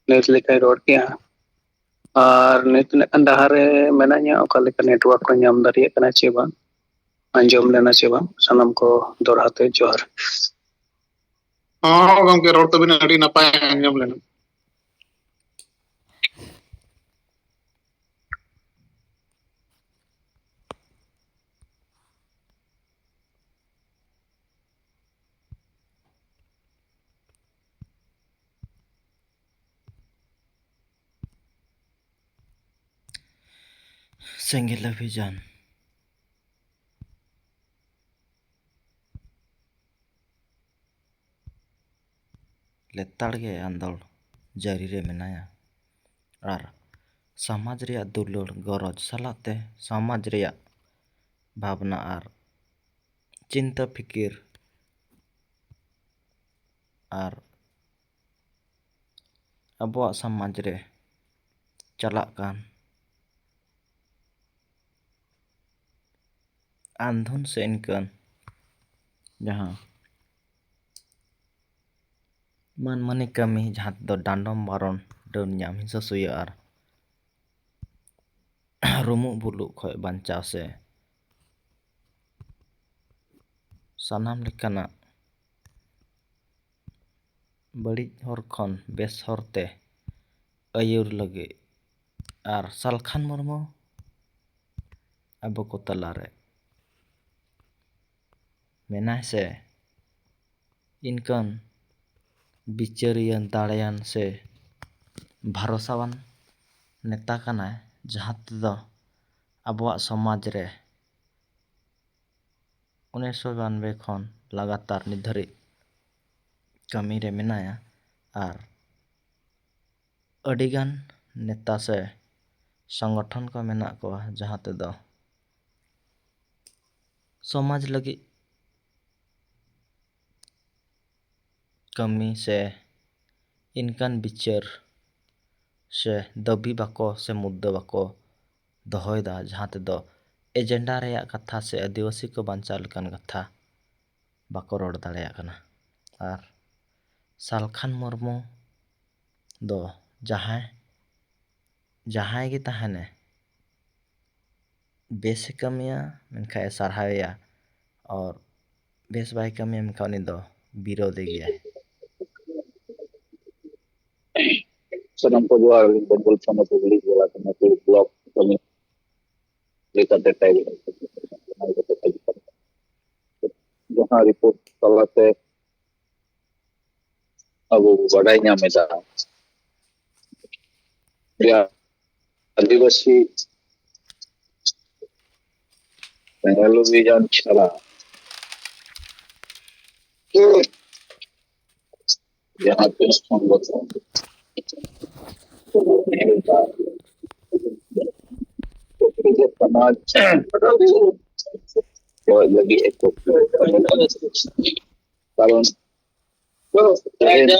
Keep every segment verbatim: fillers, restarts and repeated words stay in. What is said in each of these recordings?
ᱱᱤᱛ ᱞᱮᱠᱟᱭ ᱨᱚᱲ ᱠᱮᱜᱼᱟ᱾ ᱟᱨ ᱱᱤᱛ ᱛᱤᱱᱟᱹᱜ ᱜᱟᱱ ᱰᱟᱦᱟᱨ ᱨᱮ ᱢᱮᱱᱟᱧᱟ, ᱚᱠᱟ ᱞᱮᱠᱟ network ᱠᱚ ᱧᱟᱢ ᱫᱟᱲᱮᱭᱟᱜ ᱠᱟᱱᱟ ᱪᱮ ᱵᱟᱝ, ᱟᱸᱡᱚᱢ ᱞᱮᱱᱟ ᱪᱮ ᱵᱟᱝ, ᱥᱟᱱᱟᱢ ᱠᱚ ᱫᱚᱦᱲᱟ ᱛᱮ ᱡᱚᱦᱟᱨ᱾ ᱦᱚᱸ ᱜᱚᱢᱠᱮ, ᱨᱚᱲ ᱛᱟᱵᱤᱱ ᱟᱹᱰᱤ ᱱᱟᱯᱟᱭ ᱟᱸᱡᱚᱢ ᱞᱮᱱᱟ᱾ ᱥᱮᱸᱜᱮᱞ ᱚᱵᱷᱤᱡᱟᱱ᱾ ᱞᱮᱛᱟᱲ ᱜᱮ ᱟᱸᱫᱳᱲ ᱡᱟᱹᱨᱤ ᱨᱮ ᱢᱮᱱᱟᱭᱟ᱾ ᱟᱨ ᱥᱚᱢᱟᱡᱽ ᱨᱮᱭᱟᱜ ᱫᱩᱞᱟᱹᱲ ᱜᱚᱨᱚᱡᱽ ᱥᱟᱞᱟᱜ ᱛᱮ ᱥᱚᱢᱟᱡᱽ ᱨᱮᱭᱟᱜ ᱵᱷᱟᱵᱽᱱᱟ ᱟᱨ ᱪᱤᱱᱛᱟᱹ ᱯᱷᱤᱠᱤᱨ ᱟᱨ ᱟᱵᱚᱣᱟᱜ ᱥᱚᱢᱟᱡᱽ ᱨᱮ ᱪᱟᱞᱟᱜ ᱠᱟᱱ ᱟᱱᱫᱷᱚᱱ ᱥᱮ ᱤᱱᱠᱟᱹᱱ ᱡᱟᱦᱟᱸ ᱢᱟᱹᱱᱢᱟᱹᱱᱤ ᱠᱟᱹᱢᱤ, ᱡᱟᱦᱟᱸ ᱛᱮᱫᱚ ᱰᱟᱸᱰᱚᱢ, ᱵᱟᱨᱚᱱ, ᱰᱟᱹᱱ ᱧᱟᱢ, ᱦᱤᱸᱥᱟᱹ ᱥᱩᱭᱟᱹ ᱟᱨ ᱨᱩᱢᱩᱜ ᱵᱩᱞᱩᱜ ᱠᱷᱚᱱ ᱵᱟᱧᱪᱟᱣ ᱥᱮ ᱥᱟᱱᱟᱢ ᱞᱮᱠᱟᱱᱟᱜ ᱵᱟᱹᱲᱤᱡ ᱦᱚᱨ ᱠᱷᱚᱱ ᱵᱮᱥ ᱦᱚᱨ ᱛᱮ ᱟᱹᱭᱩᱨ ᱞᱟᱹᱜᱤᱫ᱾ ᱟᱨ ᱥᱟᱞᱠᱷᱟᱱ ᱢᱩᱨᱢᱩ ᱟᱵᱚ ᱠᱚ ᱛᱟᱞᱟᱨᱮ ᱢᱮᱱᱟᱭ ᱥᱮ ᱤᱱᱠᱟᱹᱱ ᱵᱤᱪᱟᱹᱨᱤᱭᱟᱹ, ᱫᱟᱲᱮᱭᱟᱱ ᱥᱮ ᱵᱷᱟᱨᱚᱥᱟᱣᱟᱱ ᱱᱮᱛᱟ ᱠᱟᱱᱟᱭ, ᱡᱟᱦᱟᱸ ᱛᱮᱫᱚ ᱟᱵᱚᱣᱟᱜ ᱥᱚᱢᱟᱡᱽ ᱨᱮ ᱩᱱᱤᱥᱥᱚ ᱵᱟᱱᱵᱮ ᱠᱷᱚᱱ ᱞᱟᱜᱟᱛᱟᱨ ᱱᱤᱛ ᱫᱷᱟᱹᱨᱤᱡ ᱠᱟᱹᱢᱤ ᱨᱮ ᱢᱮᱱᱟᱭᱟ᱾ ᱟᱨ ᱟᱹᱰᱤᱜᱟᱱ ᱱᱮᱛᱟ ᱥᱮ ᱥᱚᱝᱜᱚᱴᱷᱚᱱ ᱠᱚ ᱢᱮᱱᱟᱜ ᱠᱚᱣᱟ, ᱡᱟᱦᱟᱸ ᱛᱮᱫᱚ ᱥᱚᱢᱟᱡᱽ ᱞᱟᱹᱜᱤᱫ ᱠᱟᱹᱢᱤ ᱥᱮ ᱤᱱᱠᱟᱱ ᱵᱤᱪᱟᱹᱨ ᱥᱮ ᱫᱟᱹᱵᱤ ᱵᱟᱠᱚ ᱥᱮ ᱢᱩᱫᱽᱫᱟᱹ ᱵᱟᱠᱚ ᱫᱚᱦᱚᱭᱮᱫᱟ, ᱡᱟᱦᱟᱸ ᱛᱮᱫᱚ ᱮᱡᱮᱱᱰᱟ ᱨᱮᱭᱟᱜ ᱠᱟᱛᱷᱟ ᱥᱮ ᱟᱹᱫᱤᱵᱟᱹᱥᱤ ᱠᱚ ᱵᱟᱧᱪᱟᱣ ᱞᱮᱠᱟᱱ ᱠᱟᱛᱷᱟ ᱵᱟᱠᱚ ᱨᱚᱲ ᱫᱟᱲᱮᱭᱟᱜ ᱠᱟᱱᱟ᱾ ᱟᱨ ᱥᱟᱞᱠᱷᱟᱱ ᱢᱩᱨᱢᱩ ᱫᱚ ᱡᱟᱦᱟᱸᱭ ᱡᱟᱦᱟᱸᱭ ᱜᱮ ᱛᱟᱦᱮᱱᱮ ᱵᱮᱥᱮ ᱠᱟᱹᱢᱤᱭᱟ ᱢᱮᱱᱠᱷᱟᱱ ᱮ ᱥᱟᱨᱦᱟᱣᱮᱭᱟ, ᱟᱨ ᱵᱮᱥ ᱵᱟᱭ ᱠᱟᱹᱢᱤᱭᱟ ᱢᱮᱱᱠᱷᱟᱱ ᱩᱱᱤ ᱫᱚ ᱵᱤᱨᱳᱫᱮ ᱜᱮᱭᱟᱭ᱾ ᱥᱟᱱᱟᱢ ᱠᱚ ᱡᱚᱦᱟᱨ, ᱟᱹᱞᱤᱧ ᱵᱮᱝᱜᱚᱞ ᱯᱚᱱᱚᱛ ᱦᱩᱜᱽᱞᱤ ᱡᱮᱞᱟ ᱠᱷᱚᱱ ᱟᱹᱛᱩ ᱵᱞᱚᱠ ᱠᱟᱹᱢᱤ ᱞᱮᱠᱟᱛᱮ ᱴᱟᱭᱤᱢ ᱡᱟᱦᱟᱸ ᱨᱤᱯᱳᱨᱴ ᱛᱟᱞᱟᱛᱮ ᱟᱵᱚ ᱵᱚ ᱵᱟᱰᱟᱭ ᱧᱟᱢ ᱮᱫᱟ ᱡᱮ ᱟᱹᱫᱤᱵᱟᱹᱥᱤ ᱴᱮᱞᱤᱵᱷᱤᱡᱚᱱ ᱪᱷᱟᱲᱟ ᱡᱟᱦᱟᱸ ᱛᱤᱱᱟᱹᱜ ᱥᱚᱝᱜᱚᱴᱷᱚᱱ ᱥᱚᱢᱟᱡᱽ ᱠᱚ ᱞᱟᱹᱜᱤᱫ ᱮᱠ ᱠᱟᱨᱚᱱ ᱛᱮᱦᱮᱧ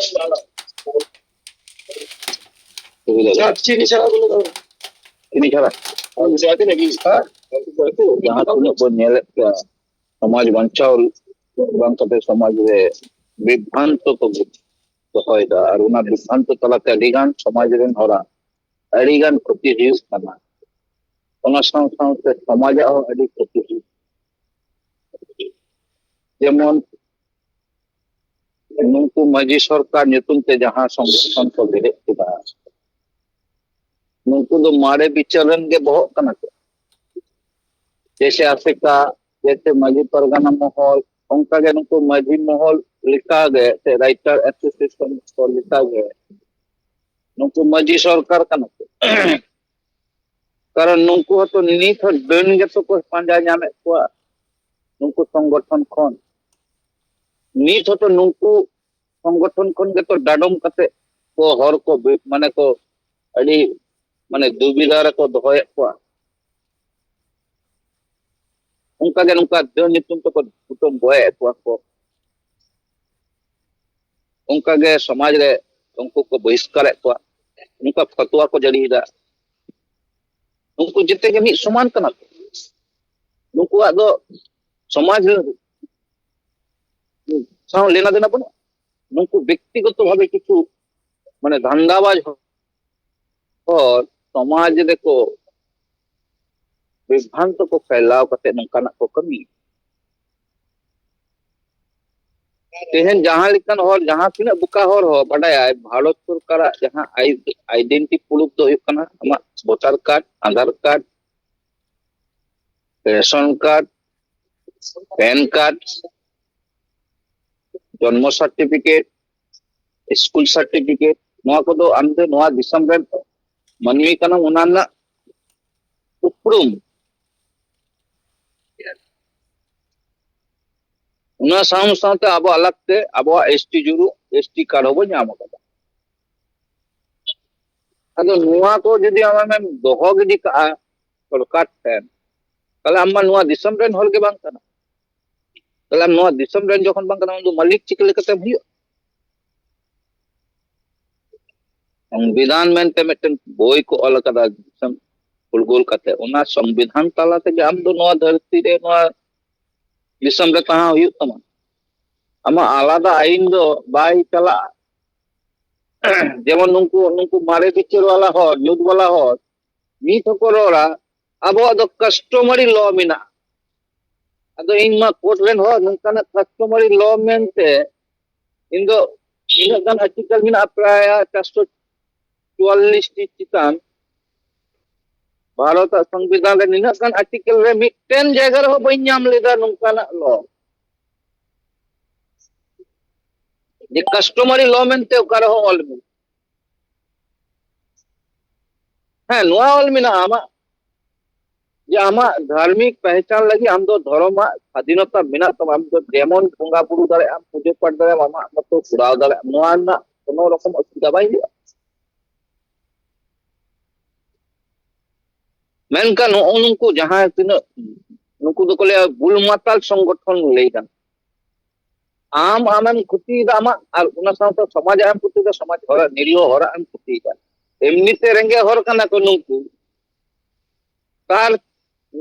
ᱪᱤᱱᱤ ᱪᱷᱟᱲᱟ ᱵᱚᱞᱮ ᱫᱚ᱾ ᱪᱤᱱᱤ ᱪᱷᱟᱲᱟ? ᱡᱟᱦᱟᱸ ᱛᱤᱱᱟᱹᱜ ᱵᱚᱱ ᱧᱮᱞᱮᱫ ᱠᱚᱣᱟ, ᱥᱚᱢᱟᱡᱽ ᱵᱟᱧᱪᱟᱣ ᱵᱟᱝ ᱠᱟᱛᱮ ᱥᱚᱢᱟᱡᱽ ᱨᱮ ᱵᱤᱵᱷᱨᱟᱱᱛᱚ ᱠᱚ ᱫᱚᱦᱚᱭᱮᱫᱟ, ᱟᱨ ᱚᱱᱟ ᱵᱤᱵᱷᱨᱟᱱᱛᱚ ᱛᱟᱞᱟᱛᱮ ᱟᱹᱰᱤᱜᱟᱱ ᱥᱚᱢᱟᱡᱽ ᱨᱮᱱ ᱦᱚᱲᱟᱜ ᱟᱹᱰᱤᱜᱟᱱ ᱠᱷᱚᱛᱤ ᱦᱩᱭᱩᱜ ᱠᱟᱱᱟ᱾ ᱚᱱᱟ ᱥᱟᱶ ᱥᱟᱶᱛᱮ ᱥᱚᱢᱟᱡᱟᱜ ᱦᱚᱸ ᱟᱹᱰᱤ ᱠᱷᱚᱛᱤ ᱦᱩᱭᱩᱜ ᱠᱟᱱᱟ᱾ ᱡᱮᱢᱚᱱ ᱱᱩᱠᱩ ᱢᱟᱹᱡᱷᱤ ᱥᱚᱨᱠᱟᱨ ᱧᱩᱛᱩᱢ ᱛᱮ ᱡᱟᱦᱟᱸ ᱥᱚᱝᱜᱚᱴᱷᱚᱱ ᱠᱚ ᱵᱮᱨᱮᱫ ᱠᱮᱫᱟ, ᱱᱩᱠᱩ ᱫᱚ ᱢᱟᱨᱮ ᱵᱤᱪᱟᱹᱨ ᱨᱮᱱ ᱜᱮ ᱵᱚᱦᱚᱜ ᱠᱟᱱᱟ ᱠᱚ᱾ ᱡᱮᱭᱥᱮ ᱟᱥᱮᱠᱟ, ᱡᱮᱭᱥᱮ ᱢᱟᱹᱡᱷᱤ ᱯᱟᱨᱜᱟᱱᱟ ᱢᱚᱦᱚᱞ, ᱚᱱᱠᱟᱜᱮ ᱱᱩᱠᱩ ᱢᱟᱹᱡᱷᱤ ᱢᱚᱦᱚᱞ ᱞᱮᱠᱟᱜᱮ ᱥᱮ ᱨᱟᱭᱴᱟᱨ ᱮᱥᱳᱥᱤᱭᱮᱥᱚᱱ ᱠᱚ ᱞᱮᱠᱟᱜᱮ ᱱᱩᱠᱩ ᱢᱟᱹᱡᱷᱤ ᱥᱚᱨᱠᱟᱨ ᱠᱟᱱᱟ ᱠᱚ᱾ ᱠᱟᱨᱚᱱ ᱱᱩᱠᱩ ᱦᱚᱸᱛᱚ ᱱᱤᱛ ᱦᱚᱸ ᱰᱟᱹᱱ ᱜᱮᱛᱚ ᱠᱚ ᱯᱟᱸᱡᱟ ᱧᱟᱢᱮᱫ ᱠᱚᱣᱟ ᱱᱩᱠᱩ ᱥᱚᱝᱜᱚᱴᱷᱚᱱ ᱠᱷᱚᱱ᱾ ᱱᱤᱛ ᱦᱚᱸᱛᱚ ᱱᱩᱠᱩ ᱥᱚᱝᱜᱚᱴᱷᱚᱱ ᱠᱷᱚᱱ ᱜᱮᱛᱚ ᱰᱟᱰᱚᱢ ᱠᱟᱛᱮ ᱠᱚ ᱦᱚᱲ ᱠᱚ ᱵᱤ-, ᱢᱟᱱᱮ ᱠᱚ ᱟᱹᱰᱤ ᱢᱟᱱᱮ ᱫᱩᱵᱤᱫᱷᱟ ᱨᱮᱠᱚ ᱫᱚᱦᱚᱭᱮᱫ ᱠᱚᱣᱟ᱾ ᱚᱱᱠᱟᱜᱮ ᱱᱚᱝᱠᱟ ᱰᱟᱹᱱ ᱧᱩᱛᱩᱢ ᱛᱮᱠᱚ ᱠᱩᱴᱟᱹᱢ ᱜᱚᱡᱮᱫ ᱠᱚᱣᱟ ᱠᱚ᱾ ᱚᱱᱠᱟᱜᱮ ᱥᱚᱢᱟᱡᱽ ᱨᱮ ᱩᱱᱠᱩ ᱠᱚ ᱵᱚᱦᱤᱥᱠᱟᱨᱮᱫ ᱠᱚᱣᱟ, ᱱᱚᱝᱠᱟ ᱯᱷᱚᱛᱣᱟ ᱠᱚ ᱡᱟᱹᱨᱤᱭᱮᱫᱟ᱾ ᱩᱱᱠᱩ ᱡᱮᱛᱮ ᱜᱮ ᱢᱤᱫ ᱥᱚᱢᱟᱱ ᱠᱟᱱᱟ ᱠᱚ᱾ ᱱᱩᱠᱩᱣᱟᱜ ᱫᱚ ᱥᱚᱢᱟᱡᱽ ᱥᱟᱶ ᱞᱮᱱᱟ ᱫᱮᱱᱟ ᱵᱟᱹᱱᱩᱜᱼᱟ᱾ ᱱᱩᱠᱩ ᱵᱮᱠᱛᱤᱜᱚᱛᱚ ᱵᱷᱟᱵᱮ ᱠᱤᱪᱷᱩ ᱢᱟᱱᱮ ᱫᱷᱟᱱᱫᱟᱵᱟᱡ ᱦᱚᱲ ᱥᱚᱢᱟᱡᱽ ᱨᱮᱠᱚ ᱵᱤᱵᱷᱨᱟᱱᱛᱚ ᱠᱚ ᱯᱷᱮᱞᱟᱣ ᱠᱟᱛᱮ ᱱᱚᱝᱠᱟᱱᱟᱜ ᱠᱚ ᱠᱟᱹᱢᱤ᱾ ᱛᱮᱦᱮᱧ ᱡᱟᱦᱟᱸ ᱞᱮᱠᱟᱱ ᱦᱚᱲ, ᱡᱟᱦᱟᱸ ᱛᱤᱱᱟᱹᱜ ᱵᱚᱠᱟ ᱦᱚᱲ ᱦᱚᱸ ᱵᱟᱰᱟᱭᱟᱭ, ᱵᱷᱟᱨᱚᱛ ᱥᱚᱨᱠᱟᱨᱟᱜ ᱡᱟᱦᱟᱸ ᱟᱭ-, ᱟᱭᱰᱮᱱᱴᱤᱴᱤ ᱯᱨᱩᱯᱷ ᱫᱚ ᱦᱩᱭᱩᱜ ᱠᱟᱱᱟ ᱟᱢᱟᱜ voter card, Aadhaar card, ration card, PAN card, ᱡᱚᱱᱢᱚ ᱥᱟᱨᱴᱤᱯᱷᱤᱠᱮᱴ, ᱥᱠᱩᱞ ᱥᱟᱨᱴᱤᱯᱷᱤᱠᱮᱴ, ᱱᱚᱣᱟ ᱠᱚᱫᱚ ᱟᱢ ᱫᱚ ᱱᱚᱣᱟ ᱫᱤᱥᱚᱢ ᱨᱮᱱ ᱢᱟᱹᱱᱢᱤ ᱠᱟᱱᱟᱢ, ᱚᱱᱟ ᱨᱮᱱᱟᱜ ᱩᱯᱨᱩᱢ᱾ ᱚᱱᱟ ᱥᱟᱶ ᱥᱟᱶᱛᱮ ᱟᱵᱚ ᱟᱞᱟᱜᱽ ᱛᱮ ᱟᱵᱚᱣᱟᱜ ᱮᱥ ᱴᱤ ᱡᱩᱨᱩ, ᱮᱥ ᱴᱤ ᱠᱟᱨᱰ ᱦᱚᱸᱵᱚ ᱧᱟᱢ ᱟᱠᱟᱫᱟ᱾ ᱟᱫᱚ ᱱᱚᱣᱟ ᱠᱚ ᱡᱩᱫᱤ ᱟᱢᱮᱢ ᱫᱚᱦᱚ ᱜᱤᱰᱤ ᱠᱟᱜᱼᱟ ᱥᱚᱨᱠᱟᱨ ᱴᱷᱮᱱ, ᱛᱟᱦᱞᱮ ᱟᱢ ᱢᱟ ᱱᱚᱣᱟ ᱫᱤᱥᱚᱢ ᱨᱮᱱ ᱦᱚᱲ ᱜᱮ ᱵᱟᱝ ᱠᱟᱱᱟ᱾ ᱛᱟᱦᱞᱮ ᱟᱢ ᱱᱚᱣᱟ ᱫᱤᱥᱚᱢ ᱨᱮᱱ ᱡᱚᱠᱷᱚᱱ ᱵᱟᱝ ᱠᱟᱱᱟᱢ, ᱩᱱ ᱫᱚ ᱢᱟᱹᱞᱤᱠ ᱪᱤᱠᱟᱹ ᱞᱮᱠᱟᱛᱮᱢ ᱦᱩᱭᱩᱜᱼᱟ? ᱥᱚᱝᱵᱤᱫᱷᱟᱱ ᱢᱮᱱᱛᱮ ᱢᱤᱫᱴᱮᱱ ᱵᱳᱭ ᱠᱚ ᱚᱞ ᱟᱠᱟᱫᱟ ᱫᱤᱥᱚᱢ ᱯᱷᱩᱨᱜᱟᱹᱞ ᱠᱟᱛᱮ, ᱚᱱᱟ ᱥᱚᱝᱵᱤᱫᱷᱟᱱ ᱛᱟᱞᱟ ᱛᱮᱜᱮ ᱟᱢ ᱫᱚ ᱱᱚᱣᱟ ᱫᱷᱟᱹᱨᱛᱤ ᱨᱮ, ᱱᱚᱣᱟ ᱫᱤᱥᱚᱢ ᱨᱮ ᱛᱟᱦᱮᱸ ᱦᱩᱭᱩᱜ ᱛᱟᱢᱟ᱾ ᱟᱢᱟᱜ ᱟᱞᱟᱫᱟ ᱟᱭᱤᱱ ᱫᱚ ᱵᱟᱭ ᱪᱟᱞᱟᱜᱼᱟ᱾ ᱡᱮᱢᱚᱱ ᱱᱩᱠᱩ, ᱱᱩᱠᱩ ᱢᱟᱨᱮ ᱵᱤᱪᱟᱹᱨ ᱵᱟᱞᱟ ᱦᱚᱲ, ᱧᱩᱛ ᱵᱟᱞᱟ ᱦᱚᱲ, ᱱᱤᱛ ᱦᱚᱸᱠᱚ ᱨᱚᱲᱟ, "ᱟᱵᱚᱣᱟᱜ ᱫᱚ ᱠᱟᱥᱴᱚᱢᱟᱨᱤ ᱞᱚ ᱢᱮᱱᱟᱜᱼᱟ᱾" ᱟᱫᱚ ᱤᱧ ᱢᱟ ᱠᱳᱨᱴ ᱨᱮᱱ ᱦᱚᱲ, ᱱᱚᱝᱠᱟᱱᱟᱜ ᱠᱟᱥᱴᱚᱢᱟᱨᱤ ᱞᱚ ᱢᱮᱱᱛᱮ ᱤᱧ ᱫᱚ ᱛᱤᱱᱟᱹᱜ ᱜᱟᱱ ᱟᱨᱴᱤᱠᱮᱞ ᱢᱮᱱᱟᱜᱼᱟ, ᱯᱨᱟᱭ ᱪᱟᱨᱥᱚ ᱪᱩᱣᱟᱞᱞᱤᱥ ᱴᱤ ᱪᱮᱛᱟᱱ ᱵᱷᱟᱨᱚᱛ ᱟᱜ ᱥᱚᱝᱵᱤᱫᱷᱟᱱ ᱨᱮ ᱱᱤᱱᱟᱹᱜ ᱜᱟᱱ ᱟᱨᱴᱤᱠᱮᱞ ᱨᱮ ᱢᱤᱫᱴᱮᱱ ᱡᱟᱭᱜᱟ ᱨᱮᱦᱚᱸ ᱵᱟᱹᱧ ᱧᱟᱢ ᱞᱮᱫᱟ ᱱᱚᱝᱠᱟᱱᱟᱜ ᱞᱚ, ᱡᱮ ᱠᱟᱥᱴᱚᱢᱟᱨᱤ ᱞᱚ ᱢᱮᱱᱛᱮ ᱚᱠᱟ ᱨᱮᱦᱚᱸ ᱚᱞ ᱢᱮᱱᱟᱜᱼᱟ᱾ ᱦᱮᱸ, ᱱᱚᱣᱟ ᱚᱞ ᱢᱮᱱᱟᱜᱼᱟ ᱟᱢᱟᱜ, ᱡᱮ ᱟᱢᱟᱜ ᱫᱷᱟᱨᱢᱤᱠ ᱯᱮᱦᱪᱟᱱ ᱞᱟᱹᱜᱤᱫ ᱟᱢ ᱫᱚ ᱫᱷᱚᱨᱚᱢᱟᱜ ᱥᱟᱫᱷᱤᱱᱚᱛᱟ ᱢᱮᱱᱟᱜ ᱛᱟᱢᱟ, ᱟᱢ ᱫᱚ ᱡᱮᱢᱚᱱ ᱵᱚᱸᱜᱟ ᱵᱩᱨᱩ ᱫᱟᱲᱮᱭᱟᱜ ᱟᱢ, ᱯᱩᱡᱟᱹ ᱯᱟᱴ ᱫᱟᱲᱮᱭᱟᱜ ᱟᱢ, ᱟᱢᱟᱜ ᱢᱚᱛᱚ ᱠᱚᱨᱟᱣ ᱫᱟᱲᱮᱭᱟᱜ ᱟᱢ, ᱱᱚᱣᱟ ᱨᱮᱱᱟᱜ ᱠᱳᱱᱳ ᱨᱚᱠᱚᱢ ᱚᱥᱩᱵᱤᱫᱷᱟ ᱵᱟᱭ ᱦᱩᱭᱩᱜᱼᱟ᱾ ᱢᱮᱱᱠᱷᱟᱱ ᱱᱩᱜᱼᱩ ᱱᱩᱠᱩ ᱡᱟᱦᱟᱸ ᱛᱤᱱᱟᱹᱜ, ᱱᱩᱠᱩ ᱫᱚᱠᱚ ᱞᱟᱹᱭᱟ ᱵᱩᱞ ᱢᱟᱛᱟᱞ ᱥᱚᱝᱜᱚᱴᱷᱚᱱ ᱞᱟᱹᱭ ᱜᱟᱱᱚᱜᱼᱟ᱾ ᱟᱢ ᱟᱢᱮᱢ ᱠᱷᱚᱛᱤᱭᱮᱫᱟ ᱟᱢᱟᱜ, ᱟᱨ ᱚᱱᱟ ᱥᱟᱶᱛᱮ ᱥᱚᱢᱟᱡᱽ ᱟᱜ ᱮᱢ ᱠᱷᱚᱛᱤᱭᱮᱫᱟ, ᱥᱚᱢᱟᱡᱽ ᱦᱚᱲᱟᱜ, ᱱᱤᱨᱤᱦᱚ ᱦᱚᱲᱟᱜ ᱮᱢ ᱠᱷᱚᱛᱤᱭᱮᱫᱟ᱾ ᱮᱢᱱᱤ ᱛᱮ ᱨᱮᱸᱜᱮᱡ ᱦᱚᱲ ᱠᱟᱱᱟ ᱠᱚ ᱱᱩᱠᱩ, ᱛᱟᱨ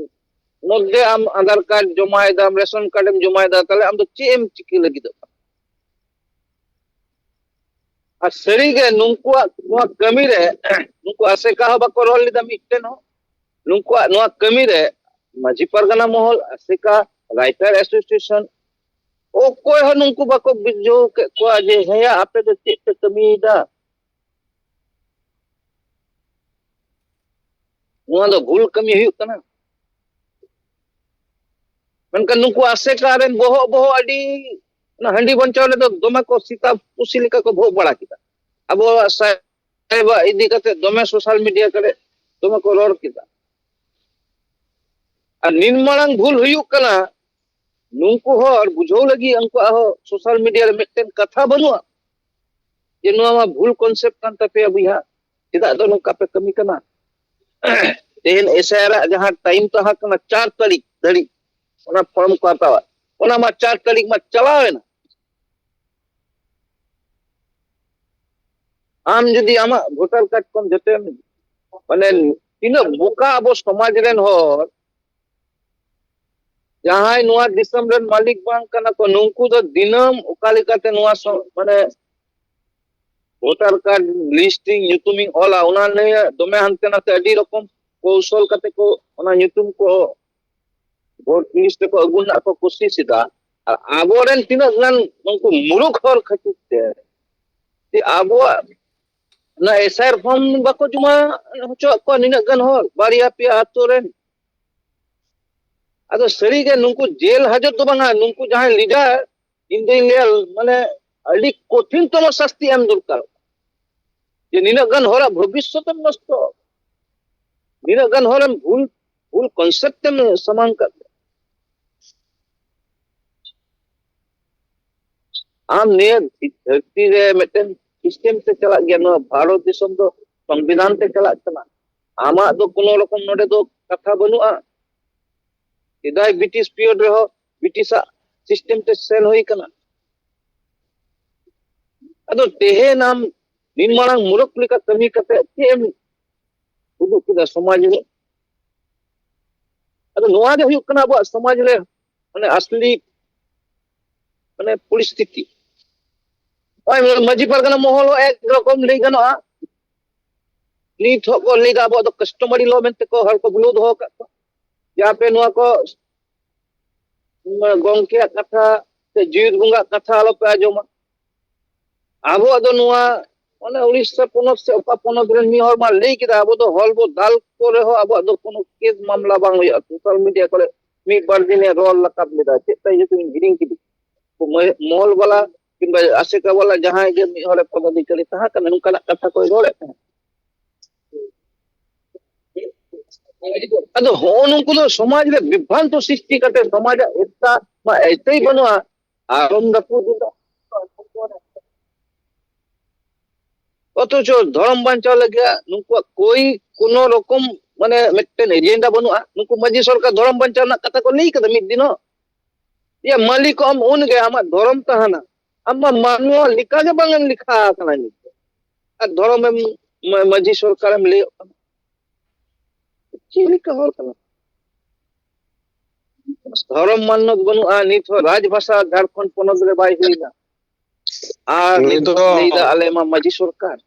ᱢᱚᱫᱽᱫᱷᱮ ᱟᱢ ᱟᱫᱷᱟᱨ ᱠᱟᱨᱰ ᱡᱚᱢᱟᱭ ᱫᱟᱢ, ᱨᱮᱥᱚᱱ ᱠᱟᱨᱰ ᱮᱢ ᱡᱚᱢᱟᱭ ᱫᱟ, ᱛᱟᱦᱞᱮ ᱟᱢ ᱫᱚ ᱪᱮᱫ ᱮᱢ ᱪᱤᱠᱟᱹ ᱞᱟᱹᱜᱤᱫᱚᱜ ᱠᱟᱱᱟ? ᱟᱨ ᱥᱟᱹᱨᱤᱜᱮ ᱱᱩᱠᱩᱣᱟᱜ ᱱᱚᱣᱟ ᱠᱟᱹᱢᱤ ᱨᱮ ᱱᱩᱠᱩ ᱟᱥᱮᱠᱟ ᱦᱚᱸ ᱵᱟᱠᱚ ᱨᱚᱲ ᱞᱮᱫᱟ ᱢᱤᱫᱴᱮᱱ ᱦᱚᱸ᱾ ᱱᱩᱠᱩᱣᱟᱜ ᱱᱚᱣᱟ ᱠᱟᱹᱢᱤ ᱨᱮ ᱢᱟᱹᱡᱷᱤ ᱯᱟᱨᱜᱟᱱᱟ ᱢᱚᱦᱚᱞ, ᱟᱥᱮᱠᱟ, ᱨᱟᱭᱴᱟᱨ ᱮᱥᱳᱥᱤᱭᱮᱥᱚᱱ, ᱚᱠᱚᱭ ᱦᱚᱸ ᱱᱩᱠᱩ ᱵᱟᱠᱚ ᱵᱩᱡᱷᱟᱹᱣ ᱠᱮᱫ ᱠᱚᱣᱟ ᱡᱮ ᱦᱮᱸᱭᱟ, ᱟᱯᱮ ᱫᱚ ᱪᱮᱫ ᱯᱮ ᱠᱟᱹᱢᱤᱭᱮᱫᱟ? ᱱᱚᱣᱟ ᱫᱚ ᱵᱷᱩᱞ ᱠᱟᱹᱢᱤ ᱦᱩᱭᱩᱜ ᱠᱟᱱᱟ᱾ ᱢᱮᱱᱠᱷᱟᱱ ᱱᱩᱠᱩ ᱟᱥᱮᱠᱟ ᱨᱮᱱ ᱵᱚᱦᱚᱜ ᱵᱚᱦᱚᱜ ᱟᱹᱰᱤ, ᱚᱱᱟ ᱦᱟᱺᱰᱤ ᱵᱚᱱᱪᱟᱣ ᱨᱮᱫᱚ ᱫᱚᱢᱮ ᱠᱚ ᱥᱮᱛᱟ ᱯᱩᱥᱤ ᱞᱮᱠᱟ ᱠᱚ ᱵᱷᱚᱜ ᱵᱟᱲᱟ ᱠᱮᱫᱟ᱾ ᱟᱵᱚᱣᱟᱜ ᱥᱟᱭᱵᱟ ᱤᱫᱤ ᱠᱟᱛᱮ ᱫᱚᱢᱮ ᱥᱳᱥᱟᱞ ᱢᱤᱰᱤᱭᱟ ᱠᱚᱨᱮ ᱫᱚᱢᱮ ᱠᱚ ᱨᱚᱲ ᱠᱮᱫᱟ᱾ ᱟᱨ ᱱᱤᱱ ᱢᱟᱲᱟᱝ ᱵᱷᱩᱞ ᱦᱩᱭᱩᱜ ᱠᱟᱱᱟ, ᱱᱩᱠᱩ ᱦᱚᱲ ᱵᱩᱡᱷᱟᱹᱣ ᱞᱟᱹᱜᱤᱫ ᱩᱱᱠᱩᱣᱟᱜ ᱦᱚᱸ ᱥᱳᱥᱟᱞ ᱢᱤᱰᱤᱭᱟ ᱨᱮ ᱢᱤᱫᱴᱮᱱ ᱠᱟᱛᱷᱟ ᱵᱟᱹᱱᱩᱜᱼᱟ ᱡᱮ ᱱᱚᱣᱟ ᱢᱟ ᱵᱷᱩᱞ ᱠᱚᱱᱥᱮᱯᱴ ᱠᱟᱱ ᱛᱟᱯᱮᱭᱟ ᱵᱚᱭᱦᱟ, ᱪᱮᱫᱟᱜ ᱫᱚ ᱱᱚᱝᱠᱟ ᱯᱮ ᱠᱟᱹᱢᱤ ᱠᱟᱱᱟ? ᱛᱮᱦᱮᱧ ᱮᱥᱟᱭᱟᱨ ᱟᱜ ᱡᱟᱦᱟᱸ ᱴᱟᱭᱤᱢ ᱛᱟᱦᱮᱸ ᱠᱟᱱᱟ ᱪᱟᱨ ᱛᱟᱹᱨᱤᱠᱷ ᱫᱷᱟᱹᱨᱤᱡ ᱚᱱᱟ ᱯᱷᱚᱨᱢ ᱠᱚ ᱦᱟᱛᱟᱣᱟ, ᱚᱱᱟ ᱢᱟ ᱪᱟᱨ ᱛᱟᱹᱨᱤᱠᱷ ᱢᱟ ᱪᱟᱞᱟᱣ ᱮᱱᱟ᱾ ᱟᱢ ᱡᱩᱫᱤ ᱟᱢᱟᱜ ᱵᱷᱳᱴᱟᱨ ᱠᱟᱨᱰ ᱠᱚᱢ ᱡᱚᱛᱚᱱ, ᱢᱟᱱᱮ, ᱛᱤᱱᱟᱹᱜ ᱵᱚᱠᱟ ᱟᱵᱚ ᱥᱚᱢᱟᱡᱽ ᱨᱮᱱ ᱦᱚᱲ, ᱡᱟᱦᱟᱸᱭ ᱱᱚᱣᱟ ᱫᱤᱥᱚᱢ ᱨᱮᱱ ᱢᱟᱹᱞᱤᱠ ᱵᱟᱝ ᱠᱟᱱᱟ ᱠᱚ, ᱱᱩᱠᱩ ᱫᱚ ᱫᱤᱱᱟᱹᱢ ᱚᱠᱟ ᱞᱮᱠᱟᱛᱮ ᱱᱚᱣᱟ ᱥᱚ-, ᱢᱟᱱᱮ, ᱵᱷᱳᱴᱟᱨ ᱠᱟᱨᱰ ᱞᱤᱥᱴ ᱤᱧ, ᱧᱩᱛᱩᱢᱤᱧ ᱚᱞᱟ, ᱚᱱᱟ ᱱᱤᱭᱮ ᱫᱚᱢᱮ ᱦᱟᱱᱛᱮ ᱱᱟᱛᱮ ᱟᱹᱰᱤ ᱨᱚᱠᱚᱢ ᱠᱚᱣᱥᱚᱞ ᱠᱟᱛᱮ ᱠᱚ ᱚᱱᱟ ᱧᱩᱛᱩᱢ ᱠᱚ ᱵᱷᱳᱴ ᱞᱤᱥᱴ ᱨᱮᱠᱚ ᱟᱹᱜᱩ ᱨᱮᱱᱟᱜ ᱠᱚ ᱠᱳᱥᱤᱥ ᱮᱫᱟ᱾ ᱟᱨ ᱟᱵᱚᱨᱮᱱ ᱛᱤᱱᱟᱹᱜ ᱜᱟᱱ ᱩᱱᱠᱩ ᱢᱩᱨᱩᱠᱷ ᱦᱚᱲ ᱠᱷᱟᱹᱛᱤᱨ ᱛᱮ ᱡᱮ ᱟᱵᱚᱣᱟᱜ ᱚᱱᱟ ᱮᱥᱟᱭᱟᱨ ᱯᱷᱚᱨᱢ ᱵᱟᱠᱚ ᱡᱚᱢᱟ ᱦᱚᱪᱚᱣᱟᱜ ᱠᱚᱣᱟ ᱱᱤᱱᱟᱹᱜ ᱜᱟᱱ ᱦᱚᱲ, ᱵᱟᱨᱭᱟ ᱯᱮᱭᱟ ᱟᱛᱳ ᱨᱮᱱ᱾ ᱟᱫᱚ ᱥᱟᱹᱨᱤᱜᱮ ᱱᱩᱠᱩ ᱡᱮᱞ ᱦᱟᱡᱚᱛ ᱫᱚ ᱵᱟᱝᱟ, ᱱᱩᱠᱩ ᱡᱟᱦᱟᱸᱭ ᱞᱤᱰᱟᱨ, ᱤᱧ ᱫᱩᱧ ᱞᱟᱹᱭᱟ, ᱢᱟᱱᱮ, ᱟᱹᱰᱤ ᱠᱚᱴᱷᱤᱱ ᱛᱚᱢᱚ ᱥᱟᱥᱛᱤ ᱮᱢ ᱫᱚᱨᱠᱟᱨ᱾ ᱡᱮ ᱱᱤᱱᱟᱹᱜ ᱜᱟᱱ ᱦᱚᱲᱟᱜ ᱵᱷᱚᱵᱤᱥᱥᱚᱛ ᱮᱢ ᱱᱚᱥᱴᱚ, ᱱᱤᱱᱟᱹᱜ ᱜᱟᱱ ᱦᱚᱲᱮᱢ ᱵᱷᱩᱞ, ᱵᱷᱩᱞ ᱠᱚᱱᱥᱮᱯᱴ ᱮᱢ ᱥᱟᱢᱟᱝ ᱠᱟᱜ᱾ ᱟᱢ ᱱᱤᱭᱟᱹ ᱫᱷᱟᱹᱨᱛᱤ ᱨᱮ ᱢᱤᱫᱴᱮᱱ ᱥᱤᱥᱴᱮᱢ ᱛᱮ ᱪᱟᱞᱟᱜ ᱜᱮᱭᱟ᱾ ᱱᱚᱣᱟ ᱵᱷᱟᱨᱚᱛ ᱫᱤᱥᱚᱢ ᱫᱚ ᱥᱚᱝᱵᱤᱫᱷᱟᱱ ᱛᱮ ᱪᱟᱞᱟᱜ ᱠᱟᱱᱟ᱾ ᱟᱢᱟᱜ ᱫᱚ ᱠᱳᱱᱳ ᱨᱚᱠᱚᱢ ᱱᱚᱰᱮ ᱫᱚ ᱠᱟᱛᱷᱟ ᱵᱟᱹᱱᱩᱜᱼᱟ᱾ ᱥᱮᱫᱟᱭ ᱵᱨᱤᱴᱤᱥ ᱯᱤᱨᱤᱭᱚᱰ ᱨᱮᱦᱚᱸ ᱵᱨᱤᱴᱤᱥᱟᱜ ᱥᱤᱥᱴᱮᱢ ᱛᱮ ᱥᱮᱱ ᱦᱩᱭ ᱠᱟᱱᱟ᱾ ᱟᱫᱚ ᱛᱮᱦᱮᱧ ᱟᱢ ᱱᱤᱱ ᱢᱟᱨᱟᱝ ᱢᱩᱨᱩᱠᱷ ᱞᱮᱠᱟ ᱠᱟᱹᱢᱤ ᱠᱟᱛᱮ ᱪᱮᱫ ᱮᱢ ᱩᱫᱩᱜ ᱠᱮᱫᱟ ᱥᱚᱢᱟᱡᱽ ᱨᱮ? ᱟᱫᱚ ᱱᱚᱣᱟ ᱜᱮ ᱦᱩᱭᱩᱜ ᱠᱟᱱᱟ ᱟᱵᱚᱣᱟᱜ ᱥᱚᱢᱟᱡᱽ ᱨᱮ ᱢᱟᱱᱮ ᱟᱥᱞᱤ ᱢᱟᱱᱮ ᱯᱚᱨᱤᱥᱛᱷᱤᱛᱤ᱾ ᱱᱚᱜᱼᱚᱭ ᱢᱟᱹᱡᱷᱤ ᱯᱟᱨᱜᱟᱱᱟ ᱢᱚᱦᱚᱞ ᱦᱚᱸ ᱮᱠ ᱨᱚᱠᱚᱢ ᱞᱟᱹᱭ ᱜᱟᱱᱚᱜᱼᱟ᱾ ᱱᱤᱛ ᱦᱚᱸ ᱠᱚ ᱞᱟᱹᱭ ᱮᱫᱟ ᱟᱵᱚᱣᱟᱜ ᱫᱚ customary law ᱢᱮᱱᱛᱮ ᱠᱚ ᱦᱚᱲ ᱠᱚ ᱵᱩᱞᱟᱹᱣ ᱫᱚᱦᱚ ᱟᱠᱟᱫ ᱠᱚᱣᱟ, ᱡᱮ ᱟᱯᱮ ᱱᱚᱣᱟ ᱠᱚ, ᱜᱚᱝᱠᱮᱭᱟᱜ ᱠᱟᱛᱷᱟ ᱥᱮ ᱡᱤᱣᱤᱫ ᱵᱚᱸᱜᱟᱜ ᱠᱟᱛᱷᱟ ᱟᱞᱚᱯᱮ ᱟᱸᱡᱚᱢᱟ᱾ ᱟᱵᱚᱣᱟᱜ ᱫᱚ ᱱᱚᱣᱟ, ᱚᱱᱮ ᱩᱲᱤᱥᱥᱟ ᱯᱚᱱᱚᱛ ᱥᱮ ᱚᱠᱟ ᱯᱚᱱᱚᱛ ᱨᱮᱱ ᱢᱤᱫ ᱦᱚᱲ ᱢᱟ ᱞᱟᱹᱭ ᱠᱮᱫᱟ, ᱟᱵᱚ ᱫᱚ ᱦᱚᱞ ᱵᱚ ᱫᱟᱞ ᱠᱚ ᱨᱮᱦᱚᱸ ᱟᱵᱚᱣᱟᱜ ᱫᱚ ᱠᱳᱱᱳ ᱠᱮᱥ ᱢᱟᱢᱞᱟ ᱵᱟᱝ ᱦᱩᱭᱩᱜᱼᱟ᱾ ᱥᱳᱥᱟᱞ ᱢᱤᱰᱤᱭᱟ ᱠᱚᱨᱮ ᱢᱤᱫ ᱵᱟᱨ ᱫᱤᱱᱮ ᱨᱚᱲ ᱨᱟᱠᱟᱵ ᱞᱮᱫᱟ, ᱪᱮᱫ ᱛᱟᱭ ᱧᱩᱛᱩᱢ ᱤᱧ ᱦᱤᱲᱤᱧ ᱠᱮᱫᱟ, ᱢᱚᱦᱚᱞ ᱵᱟᱞᱟ ᱠᱤᱝᱵᱟ ᱟᱥᱮᱠᱟ ᱵᱟᱞᱟ ᱡᱟᱦᱟᱸᱭ ᱜᱮ ᱢᱤᱫ ᱦᱚᱲᱮ ᱯᱚᱫᱟᱫᱷᱤᱠᱟᱨᱤ ᱛᱟᱦᱮᱸ ᱠᱟᱱᱟ, ᱱᱚᱝᱠᱟᱱᱟᱜ ᱠᱟᱛᱷᱟ ᱠᱚᱭ ᱨᱚᱲᱮᱫ ᱛᱟᱦᱮᱸᱫ᱾ ᱟᱫᱚ ᱦᱚᱸᱜᱼᱚ ᱱᱩᱠᱩ ᱫᱚ ᱥᱚᱢᱟᱡᱽ ᱨᱮ ᱵᱤᱵᱷᱨᱟᱱᱛᱚ ᱥᱨᱤᱥᱴᱤ ᱠᱟᱛᱮ ᱥᱚᱢᱟᱡᱟᱜ ᱮᱠᱛᱟ ᱢᱟ ᱮᱠᱛᱟᱭ ᱵᱟᱹᱱᱩᱜᱼᱟ, ᱟᱨᱚᱢ ᱨᱟᱹᱯᱩᱫ ᱮᱫᱟ᱾ ᱚᱛᱷᱚᱪᱚ ᱫᱷᱚᱨᱚᱢ ᱵᱟᱧᱪᱟᱣ ᱞᱟᱹᱜᱤᱫ ᱱᱩᱠᱩᱣᱟᱜ ᱠᱳᱭ ᱠᱳᱱᱳ ᱨᱚᱠᱚᱢ ᱢᱟᱱᱮ ᱢᱤᱫᱴᱮᱱ ᱮᱡᱮᱱᱰᱟ ᱵᱟᱹᱱᱩᱜᱼᱟ᱾ ᱱᱩᱠᱩ ᱢᱟᱹᱡᱷᱤ ᱥᱚᱨᱠᱟᱨ ᱫᱷᱚᱨᱚᱢ ᱵᱟᱧᱪᱟᱣ ᱨᱮᱱᱟᱜ ᱠᱟᱛᱷᱟ ᱠᱚ ᱞᱟᱹᱭ ᱠᱟᱫᱟ ᱢᱤᱫ ᱫᱤᱱ ᱦᱚᱸ? ᱭᱟ ᱢᱟᱹᱞᱤᱠ ᱟᱢ ᱩᱱ ᱜᱮ ᱟᱢᱟᱜ ᱫᱷᱚᱨᱚᱢ ᱛᱟᱦᱮᱱᱟ, ᱟᱢ ᱢᱟ ᱢᱟᱱᱣᱟ ᱞᱮᱠᱟ ᱜᱮ ᱵᱟᱝ ᱮᱢ ᱞᱮᱠᱷᱟ ᱟᱠᱟᱱᱟ ᱱᱤᱛ ᱫᱚ᱾ ᱟᱨ ᱫᱷᱚᱨᱚᱢ ᱮᱢ ᱢᱟ-, ᱢᱟᱹᱡᱷᱤ ᱥᱚᱨᱠᱟᱨ ᱮᱢ ᱞᱟᱹᱭᱚᱜ ᱠᱟᱱᱟ, ᱪᱮᱫ ᱞᱮᱠᱟ ᱦᱚᱲ ᱠᱟᱱᱟ? ᱫᱷᱚᱨᱚᱢ ᱢᱟᱱᱱᱚᱛ ᱵᱟᱹᱱᱩᱜᱼᱟ, ᱱᱤᱛ ᱦᱚᱸ ᱨᱟᱡᱽ ᱵᱷᱟᱥᱟ ᱡᱷᱟᱲᱠᱷᱚᱸᱰ ᱯᱚᱱᱚᱛ ᱨᱮ ᱵᱟᱭ ᱦᱩᱭᱱᱟ᱾ ᱟᱨ ᱱᱩᱭ ᱱᱤᱛ ᱫᱚ ᱞᱟᱹᱭᱫᱟ ᱟᱞᱮ ᱢᱟ ᱢᱟᱹᱡᱷᱤ ᱥᱚᱨᱠᱟᱨ᱾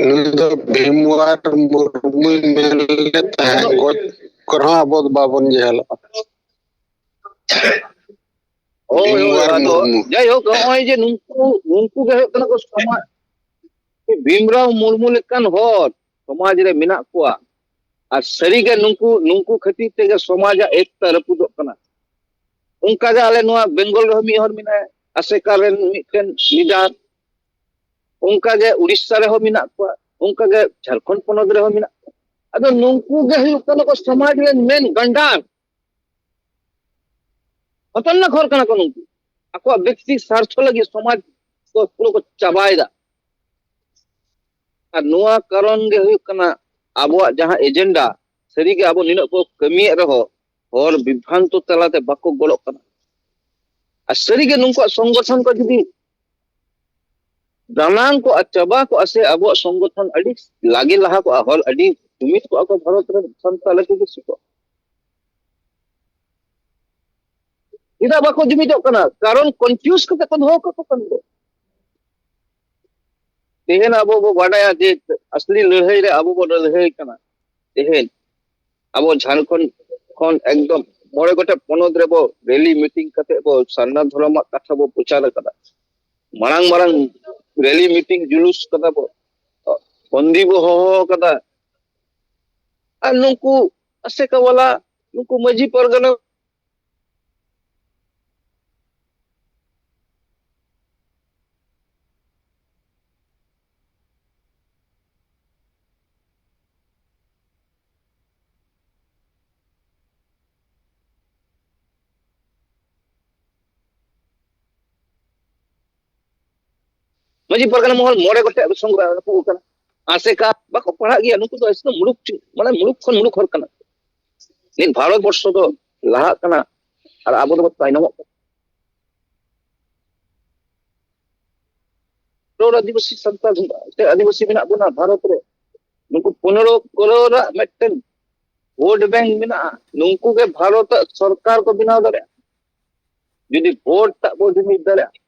ᱱᱩᱭ ᱫᱚ ᱵᱷᱤᱢᱣᱟᱨ ᱢᱩᱨᱢᱩᱭ ᱢᱮᱱ ᱞᱮᱫ ᱛᱟᱦᱮᱸᱫ, ᱜᱚᱡ ᱠᱚᱨᱮ ᱦᱚᱸ ᱟᱵᱚ ᱫᱚ ᱵᱟᱵᱚᱱ ᱡᱮᱦᱮᱞᱚᱜᱼᱟ᱾ ᱦᱳᱭ, ᱦᱳᱭ, ᱵᱷᱤᱢᱣᱟᱨ ᱟᱫᱚ ᱢᱩᱨᱢᱩ᱾ ᱡᱟᱭᱦᱳᱠ, ᱱᱚᱜᱼᱚᱭ ᱡᱮ ᱱᱩᱠᱩ, ᱱᱩᱠᱩ ᱜᱮ ᱦᱩᱭᱩᱜ ᱠᱟᱱᱟ ᱠᱚ ᱥᱚᱢᱟᱡᱽ, ᱵᱷᱤᱢᱨᱟᱣ ᱢᱩᱨᱢᱩ ᱞᱮᱠᱟᱱ ᱦᱚᱲ ᱥᱚᱢᱟᱡᱽ ᱨᱮ ᱢᱮᱱᱟᱜ ᱠᱚᱣᱟ᱾ ᱟᱨ ᱥᱟᱹᱨᱤᱜᱮ ᱱᱩᱠᱩ, ᱱᱩᱠᱩ ᱠᱷᱟᱹᱛᱤᱨ ᱛᱮᱜᱮ ᱥᱚᱢᱟᱡᱟᱜ ᱮᱠᱛᱟ ᱨᱟᱹᱯᱩᱫᱚᱜ ᱠᱟᱱᱟ᱾ ᱚᱱᱠᱟᱜᱮ ᱟᱞᱮ ᱱᱚᱣᱟ ᱵᱮᱝᱜᱚᱞ ᱨᱮᱦᱚᱸ ᱢᱤᱫ ᱦᱚᱲ ᱢᱮᱱᱟᱭᱟ, ᱟᱥᱮᱠᱟ ᱨᱮᱱ ᱢᱤᱫᱴᱮᱱ ᱞᱤᱰᱟᱨ, ᱚᱱᱠᱟᱜᱮ ᱩᱲᱤᱥᱥᱟ ᱨᱮᱦᱚᱸ ᱢᱮᱱᱟᱜ ᱠᱚᱣᱟ, ᱚᱱᱠᱟᱜᱮ ᱡᱷᱟᱲᱠᱷᱚᱸᱰ ᱯᱚᱱᱚᱛ ᱨᱮᱦᱚᱸ ᱢᱮᱱᱟᱜ ᱠᱚᱣᱟ᱾ ᱟᱫᱚ ᱱᱩᱠᱩ ᱜᱮ ᱦᱩᱭᱩᱜ ᱠᱟᱱᱟ ᱠᱚ ᱥᱚᱢᱟᱡᱽ ᱨᱮᱱ ᱢᱮᱱ ᱜᱟᱱᱰᱟᱨ, ᱠᱷᱚᱛᱚᱨᱱᱟᱠ ᱦᱚᱲ ᱠᱟᱱᱟ ᱠᱚ ᱱᱩᱠᱩ᱾ ᱟᱠᱚᱣᱟᱜ ᱵᱮᱠᱛᱤ ᱥᱟᱨᱛᱷᱚ ᱞᱟᱹᱜᱤᱫ ᱥᱚᱢᱟᱡᱽ ᱠᱚ ᱯᱩᱨᱟᱹ ᱠᱚ ᱪᱟᱵᱟᱭᱮᱫᱟ᱾ ᱟᱨ ᱱᱚᱣᱟ ᱠᱟᱨᱚᱱ ᱜᱮ ᱦᱩᱭᱩᱜ ᱠᱟᱱᱟ ᱟᱵᱚᱣᱟᱜ ᱡᱟᱦᱟᱸ ᱮᱡᱮᱱᱰᱟ, ᱥᱟᱹᱨᱤᱜᱮ ᱟᱵᱚ ᱱᱤᱱᱟᱹᱜ ᱵᱚ ᱠᱟᱹᱢᱤᱭᱮᱫ ᱨᱮᱦᱚᱸ ᱦᱚᱲ ᱵᱤᱵᱷᱨᱟᱱᱛᱚ ᱛᱟᱞᱟᱛᱮ ᱵᱟᱠᱚ ᱜᱚᱲᱚᱜ ᱠᱟᱱᱟ᱾ ᱟᱨ ᱥᱟᱹᱨᱤᱜᱮ ᱱᱩᱠᱩᱣᱟᱜ ᱥᱚᱝᱜᱚᱴᱷᱚᱱ ᱠᱚ ᱡᱩᱫᱤ ᱫᱟᱱᱟᱝ ᱠᱚᱜᱼᱟ, ᱪᱟᱵᱟ ᱠᱚᱜᱼᱟ ᱥᱮ, ᱟᱵᱚᱣᱟᱜ ᱥᱚᱝᱜᱚᱴᱷᱚᱱ ᱟᱹᱰᱤ ᱞᱟᱜᱮ ᱞᱟᱦᱟ ᱠᱚᱜᱼᱟ, ᱦᱚᱲ ᱟᱹᱰᱤ ᱡᱩᱢᱤᱫ ᱠᱚᱜᱼᱟ ᱠᱚ, ᱵᱷᱟᱨᱚᱛ ᱨᱮᱱ ᱥᱟᱱᱛᱟᱲ ᱟᱹᱰᱤ ᱵᱮᱥᱤ ᱠᱚᱜᱼᱟ᱾ ᱪᱮᱫᱟᱜ ᱵᱟᱠᱚ ᱡᱩᱢᱤᱫᱚᱜ ᱠᱟᱱᱟ? ᱠᱟᱨᱚᱱ ᱠᱚᱱᱯᱷᱤᱭᱩᱡᱽ ᱠᱟᱛᱮ ᱠᱚ ᱫᱚᱦᱚ ᱠᱟᱠᱚ ᱠᱟᱱ ᱫᱚ᱾ ᱛᱮᱦᱮᱧ ᱟᱵᱚ ᱵᱚ ᱵᱟᱰᱟᱭᱟ ᱡᱮ ᱟᱥᱞᱤ ᱞᱟᱹᱲᱦᱟᱹᱭ ᱨᱮ ᱟᱵᱚ ᱵᱚ ᱞᱟᱹᱲᱦᱟᱹᱭ ᱠᱟᱱᱟ᱾ ᱛᱮᱦᱮᱧ ᱟᱵᱚ ᱡᱷᱟᱲᱠᱷᱚᱸᱰ ᱠᱷᱚᱱ ᱮᱠᱫᱚᱢ ᱢᱚᱬᱮ ᱜᱚᱴᱮᱡ ᱯᱚᱱᱚᱛ ᱨᱮᱵᱚ ᱨᱮᱞᱤ ᱢᱤᱴᱤᱝ ᱠᱟᱛᱮ ᱵᱚ ᱥᱟᱨᱱᱟ ᱫᱷᱚᱨᱚᱢᱟᱜ ᱠᱟᱛᱷᱟ ᱵᱚ ᱯᱨᱚᱪᱟᱨ ᱟᱠᱟᱫᱟ᱾ ᱢᱟᱨᱟᱝ ᱢᱟᱨᱟᱝ ᱨᱮᱞᱤ ᱢᱤᱴᱤᱝ ᱡᱩᱞᱩᱥ ᱠᱟᱫᱟ ᱵᱚ, ᱵᱚᱱᱫᱤ ᱵᱚ ᱦᱚᱦᱚ ᱟᱠᱟᱫᱟ᱾ ᱟᱨ ᱱᱩᱠᱩ ᱟᱥᱮᱠᱟ ᱣᱟᱞᱟ, ᱱᱩᱠᱩ ᱢᱟᱹᱡᱷᱤ ᱯᱟᱨᱜᱟᱱᱟ ᱢᱟᱹᱡᱷᱤ ᱯᱟᱨᱜᱟᱱᱟ ᱢᱚᱦᱚᱞ ᱢᱚᱬᱮ ᱜᱚᱴᱮᱡ ᱥᱚᱝᱜᱨᱟᱢ ᱨᱮᱠᱚ ᱠᱟᱱᱟ᱾ ᱟᱥᱮᱠᱟ ᱵᱟᱠᱚ ᱯᱟᱲᱦᱟᱜ ᱜᱮᱭᱟ, ᱱᱩᱠᱩ ᱫᱚ ᱮᱠᱫᱚᱢ ᱢᱩᱞᱩᱠ ᱪᱩ-, ᱢᱟᱱᱮ ᱢᱩᱞᱩᱠ ᱠᱷᱚᱱ ᱢᱩᱞᱩᱠ ᱦᱚᱲ ᱠᱟᱱᱟ᱾ ᱱᱤᱛ ᱵᱷᱟᱨᱚᱛ ᱵᱚᱨᱥᱚ ᱫᱚ ᱞᱟᱦᱟᱜ ᱠᱟᱱᱟ ᱟᱨ ᱟᱵᱚ ᱫᱚᱵᱚ ᱛᱟᱭᱱᱚᱢᱚᱜ ᱠᱟᱱᱟ᱾ ᱠᱨᱳᱲ ᱟᱹᱫᱤᱵᱟᱹᱥᱤ ᱥᱟᱱᱛᱟᱲ ᱥᱮ ᱟᱹᱫᱤᱵᱟᱹᱥᱤ ᱢᱮᱱᱟᱜ ᱵᱚᱱᱟ ᱵᱷᱟᱨᱚᱛ ᱨᱮ, ᱱᱩᱠᱩ ᱯᱚᱱᱮᱨᱚ ᱠᱨᱳᱲ ᱟᱜ ᱢᱤᱫᱴᱮᱱ ᱵᱷᱳᱴ ᱵᱮᱝᱠ ᱢᱮᱱᱟᱜᱼᱟ᱾ ᱱᱩᱠᱩ ᱜᱮ ᱵᱷᱟᱨᱚᱛ ᱟᱜ ᱥᱚᱨᱠᱟᱨ ᱠᱚ ᱵᱮᱱᱟᱣ ᱫᱟᱲᱮᱭᱟᱜᱼᱟ᱾ ᱡᱩᱫᱤ ᱵᱷᱳᱴ ᱴᱟᱜ ᱵᱚ ᱡᱩᱢᱤᱫ ᱫᱟᱲᱮᱭᱟᱜᱼᱟ,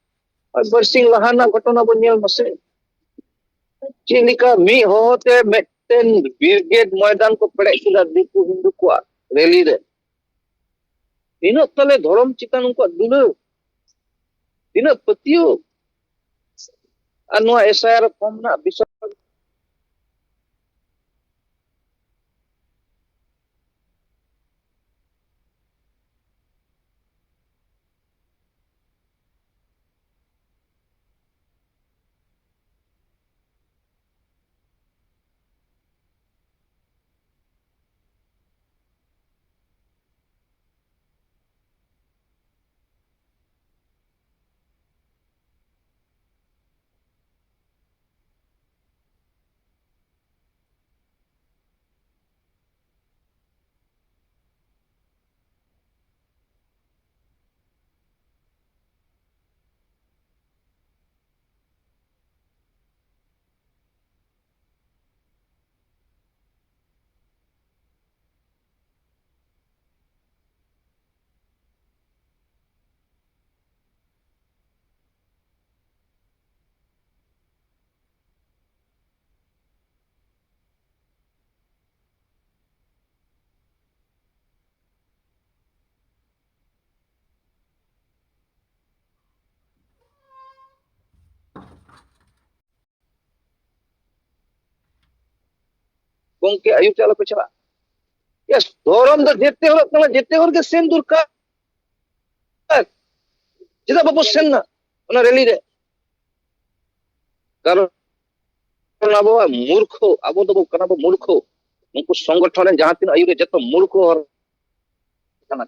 ᱟᱨ ᱵᱟᱨᱥᱤᱧ ᱞᱟᱦᱟ ᱨᱮᱱᱟᱜ ᱜᱷᱚᱴᱚᱱᱟ ᱵᱚ ᱧᱮᱞ ᱢᱟᱥᱮ, ᱪᱮᱫ ᱞᱮᱠᱟ ᱢᱤᱫ ᱦᱚᱦᱚ ᱛᱮ ᱢᱤᱫᱴᱮᱱ ᱵᱨᱤᱜᱮᱰ ᱢᱚᱭᱫᱟᱱ ᱠᱚ ᱯᱮᱨᱮᱡ ᱠᱮᱫᱟ ᱫᱤᱠᱩ ᱦᱤᱱᱫᱩ ᱠᱚᱣᱟᱜ ᱨᱮᱞᱤ ᱨᱮ᱾ ᱛᱤᱱᱟᱹᱜ ᱛᱟᱞᱮ ᱫᱷᱚᱨᱚᱢ ᱪᱮᱛᱟᱱ ᱩᱱᱠᱩᱣᱟᱜ ᱫᱩᱞᱟᱹᱲ, ᱛᱤᱱᱟᱹᱜ ᱯᱟᱹᱛᱭᱟᱹᱣ᱾ ᱟᱨ ᱱᱚᱣᱟ ᱮᱥ ᱟᱭ ᱟᱨ ᱯᱷᱚᱨᱢ ᱨᱮᱱᱟᱜ ᱵᱤᱥᱚᱭ ᱜᱚᱢᱠᱮ ᱟᱹᱭᱩᱨ ᱛᱮ ᱟᱞᱚᱯᱮ ᱪᱟᱞᱟᱜᱼᱟ᱾ ᱭᱮᱥ, ᱫᱷᱚᱨᱚᱢ ᱫᱚ ᱡᱮᱛᱮ ᱦᱚᱲᱟᱜ ᱠᱟᱱᱟ, ᱡᱮᱛᱮ ᱦᱚᱲ ᱜᱮ ᱥᱮᱱ ᱫᱚᱨᱠᱟᱨ᱾ ᱪᱮᱫᱟᱜ ᱵᱟᱵᱚ ᱥᱮᱱ ᱱᱟ ᱚᱱᱟ ᱨᱮᱞᱤ ᱨᱮ? ᱠᱟᱨᱚᱱ ᱟᱵᱚᱣᱟᱜ ᱢᱩᱨᱠᱷᱚ, ᱟᱵᱚ ᱫᱚᱵᱚ ᱠᱟᱱᱟ ᱵᱚ ᱢᱩᱨᱠᱷᱚ᱾ ᱩᱱᱠᱩ ᱥᱚᱝᱜᱚᱴᱷᱚᱱ ᱨᱮᱱ ᱡᱟᱦᱟᱸ ᱛᱤᱱᱟᱹᱜ ᱟᱹᱭᱩᱨ ᱨᱮ ᱡᱚᱛᱚ ᱢᱩᱨᱠᱷᱚ ᱦᱚᱲ ᱠᱟᱱᱟ᱾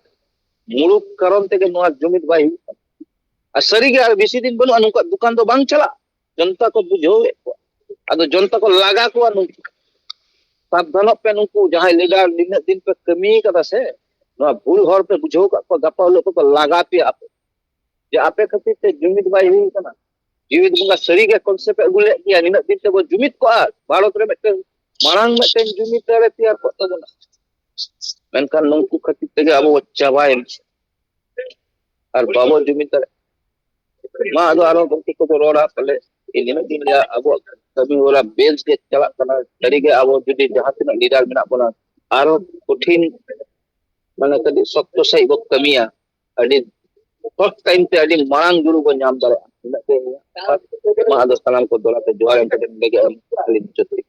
ᱢᱩᱨᱩᱠ ᱠᱟᱨᱚᱱ ᱛᱮᱜᱮ ᱱᱚᱣᱟ ᱡᱩᱢᱤᱫ ᱵᱟᱭ ᱦᱩᱭᱩᱜ ᱠᱟᱱᱟ᱾ ᱟᱨ ᱥᱟᱹᱨᱤᱜᱮ ᱟᱨ ᱵᱮᱥᱤ ᱫᱤᱱ ᱵᱟᱹᱱᱩᱜᱼᱟ, ᱱᱩᱠᱩᱣᱟᱜ ᱫᱚᱠᱟᱱ ᱫᱚ ᱵᱟᱝ ᱪᱟᱞᱟᱜ᱾ ᱡᱚᱱᱛᱟ ᱠᱚ ᱵᱩᱡᱷᱟᱹᱣᱮᱫ ᱠᱚᱣᱟ, ᱟᱫᱚ ᱡᱚᱱᱛᱟ ᱠᱚ ᱞᱟᱜᱟ ᱠᱚᱣᱟ ᱱᱩᱠᱩ᱾ ᱥᱟᱵᱫᱷᱟᱱᱚᱜ ᱯᱮ, ᱱᱩᱠᱩ ᱡᱟᱦᱟᱸᱭ ᱞᱤᱰᱟᱨ ᱱᱤᱱᱟᱹᱜ ᱫᱤᱱ ᱯᱮ ᱠᱟᱹᱢᱤ ᱠᱟᱫᱟ ᱥᱮ, ᱱᱚᱣᱟ ᱵᱷᱩᱞ ᱦᱚᱨ ᱯᱮ ᱵᱩᱡᱷᱟᱹᱣ ᱠᱟᱫ ᱠᱚᱣᱟ, ᱜᱟᱯᱟ ᱦᱤᱞᱳᱜ ᱠᱚ ᱞᱟᱜᱟ ᱯᱮᱭᱟ ᱟᱯᱮ᱾ ᱡᱮ ᱟᱯᱮ ᱠᱷᱟᱹᱛᱤᱨ ᱛᱮ ᱡᱩᱢᱤᱫ ᱵᱟᱭ ᱦᱩᱭ ᱠᱟᱱᱟ, ᱡᱩᱢᱤᱫ ᱵᱚᱸᱜᱟ ᱥᱟᱹᱨᱤ ᱜᱮ ᱠᱚᱱᱥᱮᱯᱴ ᱮ ᱟᱹᱜᱩ ᱞᱮᱫ ᱜᱮᱭᱟ, ᱱᱤᱱᱟᱹᱜ ᱫᱤᱱ ᱛᱮᱵᱚ ᱡᱩᱢᱤᱫ ᱠᱚᱜᱼᱟ, ᱵᱷᱟᱨᱚᱛ ᱨᱮ ᱢᱤᱫᱴᱮᱱ ᱢᱟᱲᱟᱝ ᱢᱤᱫᱴᱮᱱ ᱡᱩᱢᱤᱫ ᱫᱟᱲᱮ ᱛᱮᱭᱟᱨ ᱠᱚᱜ ᱛᱟᱵᱚᱱᱟ᱾ ᱢᱮᱱᱠᱷᱟᱱ ᱱᱩᱠᱩ ᱠᱷᱟᱹᱛᱤᱨ ᱛᱮᱜᱮ ᱟᱵᱚ ᱵᱚ ᱪᱟᱵᱟᱭᱮᱱᱟ ᱟᱨ ᱵᱟᱵᱚ ᱡᱩᱢᱤᱫ ᱫᱟᱲᱮᱭᱟᱜ᱾ ᱢᱟ ᱟᱫᱚ ᱟᱨᱚ ᱜᱚᱢᱠᱮ ᱠᱚᱠᱚ ᱨᱚᱲᱟ ᱯᱟᱞᱮ᱾ ᱤᱧ ᱱᱤᱱᱟᱹᱜ ᱫᱤᱱ ᱨᱮᱭᱟᱜ ᱟᱵᱚᱣᱟᱜ ᱠᱟᱹᱢᱤ ᱦᱚᱨᱟ ᱵᱮᱥ ᱜᱮ ᱪᱟᱞᱟᱜ ᱠᱟᱱᱟ᱾ ᱥᱟᱹᱨᱤᱜᱮ ᱟᱵᱚ ᱡᱩᱫᱤ ᱡᱟᱦᱟᱸ ᱛᱤᱱᱟᱹᱜ ᱞᱤᱰᱟᱨ ᱢᱮᱱᱟᱜ ᱵᱚᱱᱟ, ᱟᱨᱚ ᱠᱚᱴᱷᱤᱱ, ᱢᱟᱱᱮ ᱠᱟᱹᱴᱤᱡ ᱥᱚᱠᱛᱚ ᱥᱟᱺᱦᱤᱡ ᱵᱚ ᱠᱟᱹᱢᱤᱭᱟ, ᱟᱹᱰᱤ ᱥᱚᱨᱴ ᱴᱟᱭᱤᱢ ᱛᱮ ᱟᱹᱰᱤ ᱢᱟᱨᱟᱝ ᱡᱩᱲᱩ ᱵᱚ ᱧᱟᱢ ᱫᱟᱲᱮᱭᱟᱜᱼᱟ᱾ ᱤᱱᱟᱹᱜ ᱜᱮ ᱢᱟ ᱟᱫᱚ ᱥᱟᱱᱟᱢ ᱠᱚ ᱫᱚᱦᱲᱟ ᱛᱮ ᱡᱚᱦᱟᱨ ᱮᱢ ᱠᱟᱛᱮ ᱱᱚᱰᱮ ᱜᱮ ᱟᱹᱞᱤᱧ ᱢᱩᱪᱟᱹᱫ ᱠᱮᱫ᱾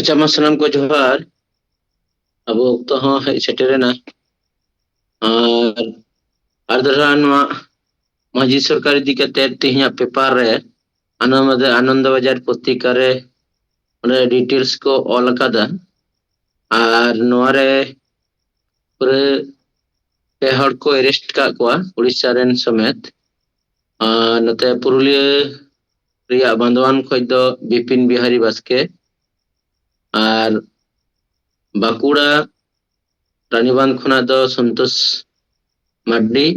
ᱟᱪᱪᱷᱟ, ᱢᱟ ᱥᱟᱱᱟᱢ ᱠᱚ ᱡᱚᱦᱟᱨ᱾ ᱟᱵᱚ ᱚᱠᱛᱚ ᱦᱚᱸ ᱦᱮᱡ ᱥᱮᱴᱮᱨᱮᱱᱟ᱾ ᱟᱨ ᱟᱨ ᱫᱚᱥᱨᱟ ᱱᱚᱣᱟ ᱢᱟᱹᱡᱷᱤ ᱥᱚᱨᱠᱟᱨ ᱤᱫᱤ ᱠᱟᱛᱮ ᱛᱮᱦᱮᱧᱟᱜ ᱯᱮᱯᱟᱨ ᱨᱮ ᱟᱱᱚᱱᱫᱚ ᱟᱱᱚᱱᱫᱚ ᱵᱟᱡᱟᱨ ᱯᱚᱛᱨᱤᱠᱟ ᱨᱮ ᱚᱸᱰᱮ ᱰᱤᱴᱮᱞᱥ ᱠᱚ ᱚᱞ ᱟᱠᱟᱫᱟ᱾ ᱟᱨ ᱱᱚᱣᱟ ᱨᱮ ᱯᱩᱨᱟᱹ ᱯᱮ ᱦᱚᱲ ᱠᱚ ᱮᱨᱮᱥᱴ ᱟᱠᱟᱫ ᱠᱚᱣᱟ ᱩᱲᱤᱥᱥᱟ ᱨᱮᱱ ᱥᱚᱢᱮᱛ᱾ ᱟᱨ ᱱᱚᱛᱮ ᱯᱩᱨᱩᱞᱤᱭᱟᱹ ᱨᱮᱭᱟᱜ ᱵᱟᱸᱫᱣᱟᱱ ᱠᱷᱚᱱ ᱫᱚ ᱵᱤᱯᱤᱱ ᱵᱤᱦᱟᱨᱤ ᱵᱟᱥᱠᱮ, ᱟᱨ ᱵᱟᱸᱠᱩᱲᱟ ᱨᱟᱱᱤᱵᱟᱸᱫᱷ ᱠᱷᱚᱱᱟᱜ ᱫᱚ ᱥᱚᱱᱛᱳᱥ ᱢᱟᱨᱰᱤ,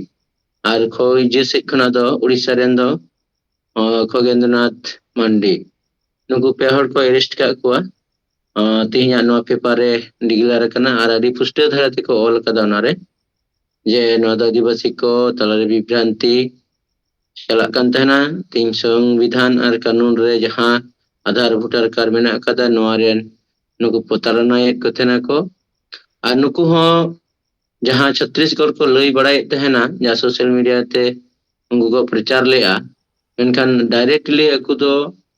ᱟᱨ ᱠᱷᱚ-, ᱤᱭᱟᱹ ᱥᱮᱫ ᱠᱷᱚᱱᱟᱜ ᱫᱚ ᱩᱲᱤᱥᱥᱟ ᱨᱮᱱ ᱫᱚ ᱠᱷᱚᱜᱮᱱᱫᱨᱚᱱᱟᱛᱷ ᱢᱟᱱᱰᱤ᱾ ᱱᱩᱠᱩ ᱯᱮ ᱦᱚᱲ ᱠᱚ ᱮᱨᱮᱥᱴ ᱟᱠᱟᱫ ᱠᱚᱣᱟ᱾ ᱛᱮᱦᱮᱧᱟᱜ ᱱᱚᱣᱟ ᱯᱮᱯᱟᱨ ᱨᱮ ᱰᱤᱠᱞᱮᱭᱟᱨ ᱟᱠᱟᱱᱟ ᱟᱨ ᱟᱹᱰᱤ ᱯᱩᱥᱴᱟᱹᱣ ᱫᱷᱟᱨᱟ ᱛᱮᱠᱚ ᱚᱞ ᱟᱠᱟᱫᱟ ᱚᱱᱟᱨᱮ, ᱡᱮ ᱱᱚᱣᱟ ᱫᱚ ᱟᱹᱫᱤᱵᱟᱹᱥᱤ ᱠᱚ ᱛᱟᱞᱟᱨᱮ ᱵᱤᱵᱷᱨᱟᱱᱛᱤ ᱪᱟᱞᱟᱜ ᱠᱟᱱ ᱛᱟᱦᱮᱱᱟ᱾ ᱛᱮᱦᱮᱧ ᱥᱚᱝᱵᱤᱫᱷᱟᱱ ᱟᱨ ᱠᱟᱹᱱᱩᱱ ᱨᱮ ᱡᱟᱦᱟᱸ ᱟᱫᱷᱟᱨ ᱵᱷᱳᱴᱟᱨ ᱠᱟᱨᱰ ᱢᱮᱱᱟᱜ ᱟᱠᱟᱫᱟ, ᱱᱚᱣᱟ ᱨᱮᱱ ᱱᱩᱠᱩ ᱯᱨᱚᱛᱟᱨᱚᱱᱟᱭᱮᱫ ᱠᱚ ᱛᱟᱦᱮᱱᱟ ᱠᱚ᱾ ᱟᱨ ᱱᱩᱠᱩ ᱦᱚᱸ ᱡᱟᱦᱟᱸ ᱪᱷᱚᱛᱨᱤᱥᱜᱚᱲ ᱠᱚ ᱞᱟᱹᱭ ᱵᱟᱲᱟᱭᱮᱫ ᱛᱟᱦᱮᱱᱟ, ᱡᱟᱦᱟᱸ ᱥᱳᱥᱟᱞ ᱢᱤᱰᱤᱭᱟ ᱛᱮ ᱩᱱᱠᱩ ᱠᱚ ᱯᱨᱚᱪᱟᱨ ᱞᱮᱫᱼᱟ, ᱢᱮᱱᱠᱷᱟᱱ ᱰᱟᱭᱨᱮᱠᱴᱞᱤ ᱟᱠᱚ ᱫᱚ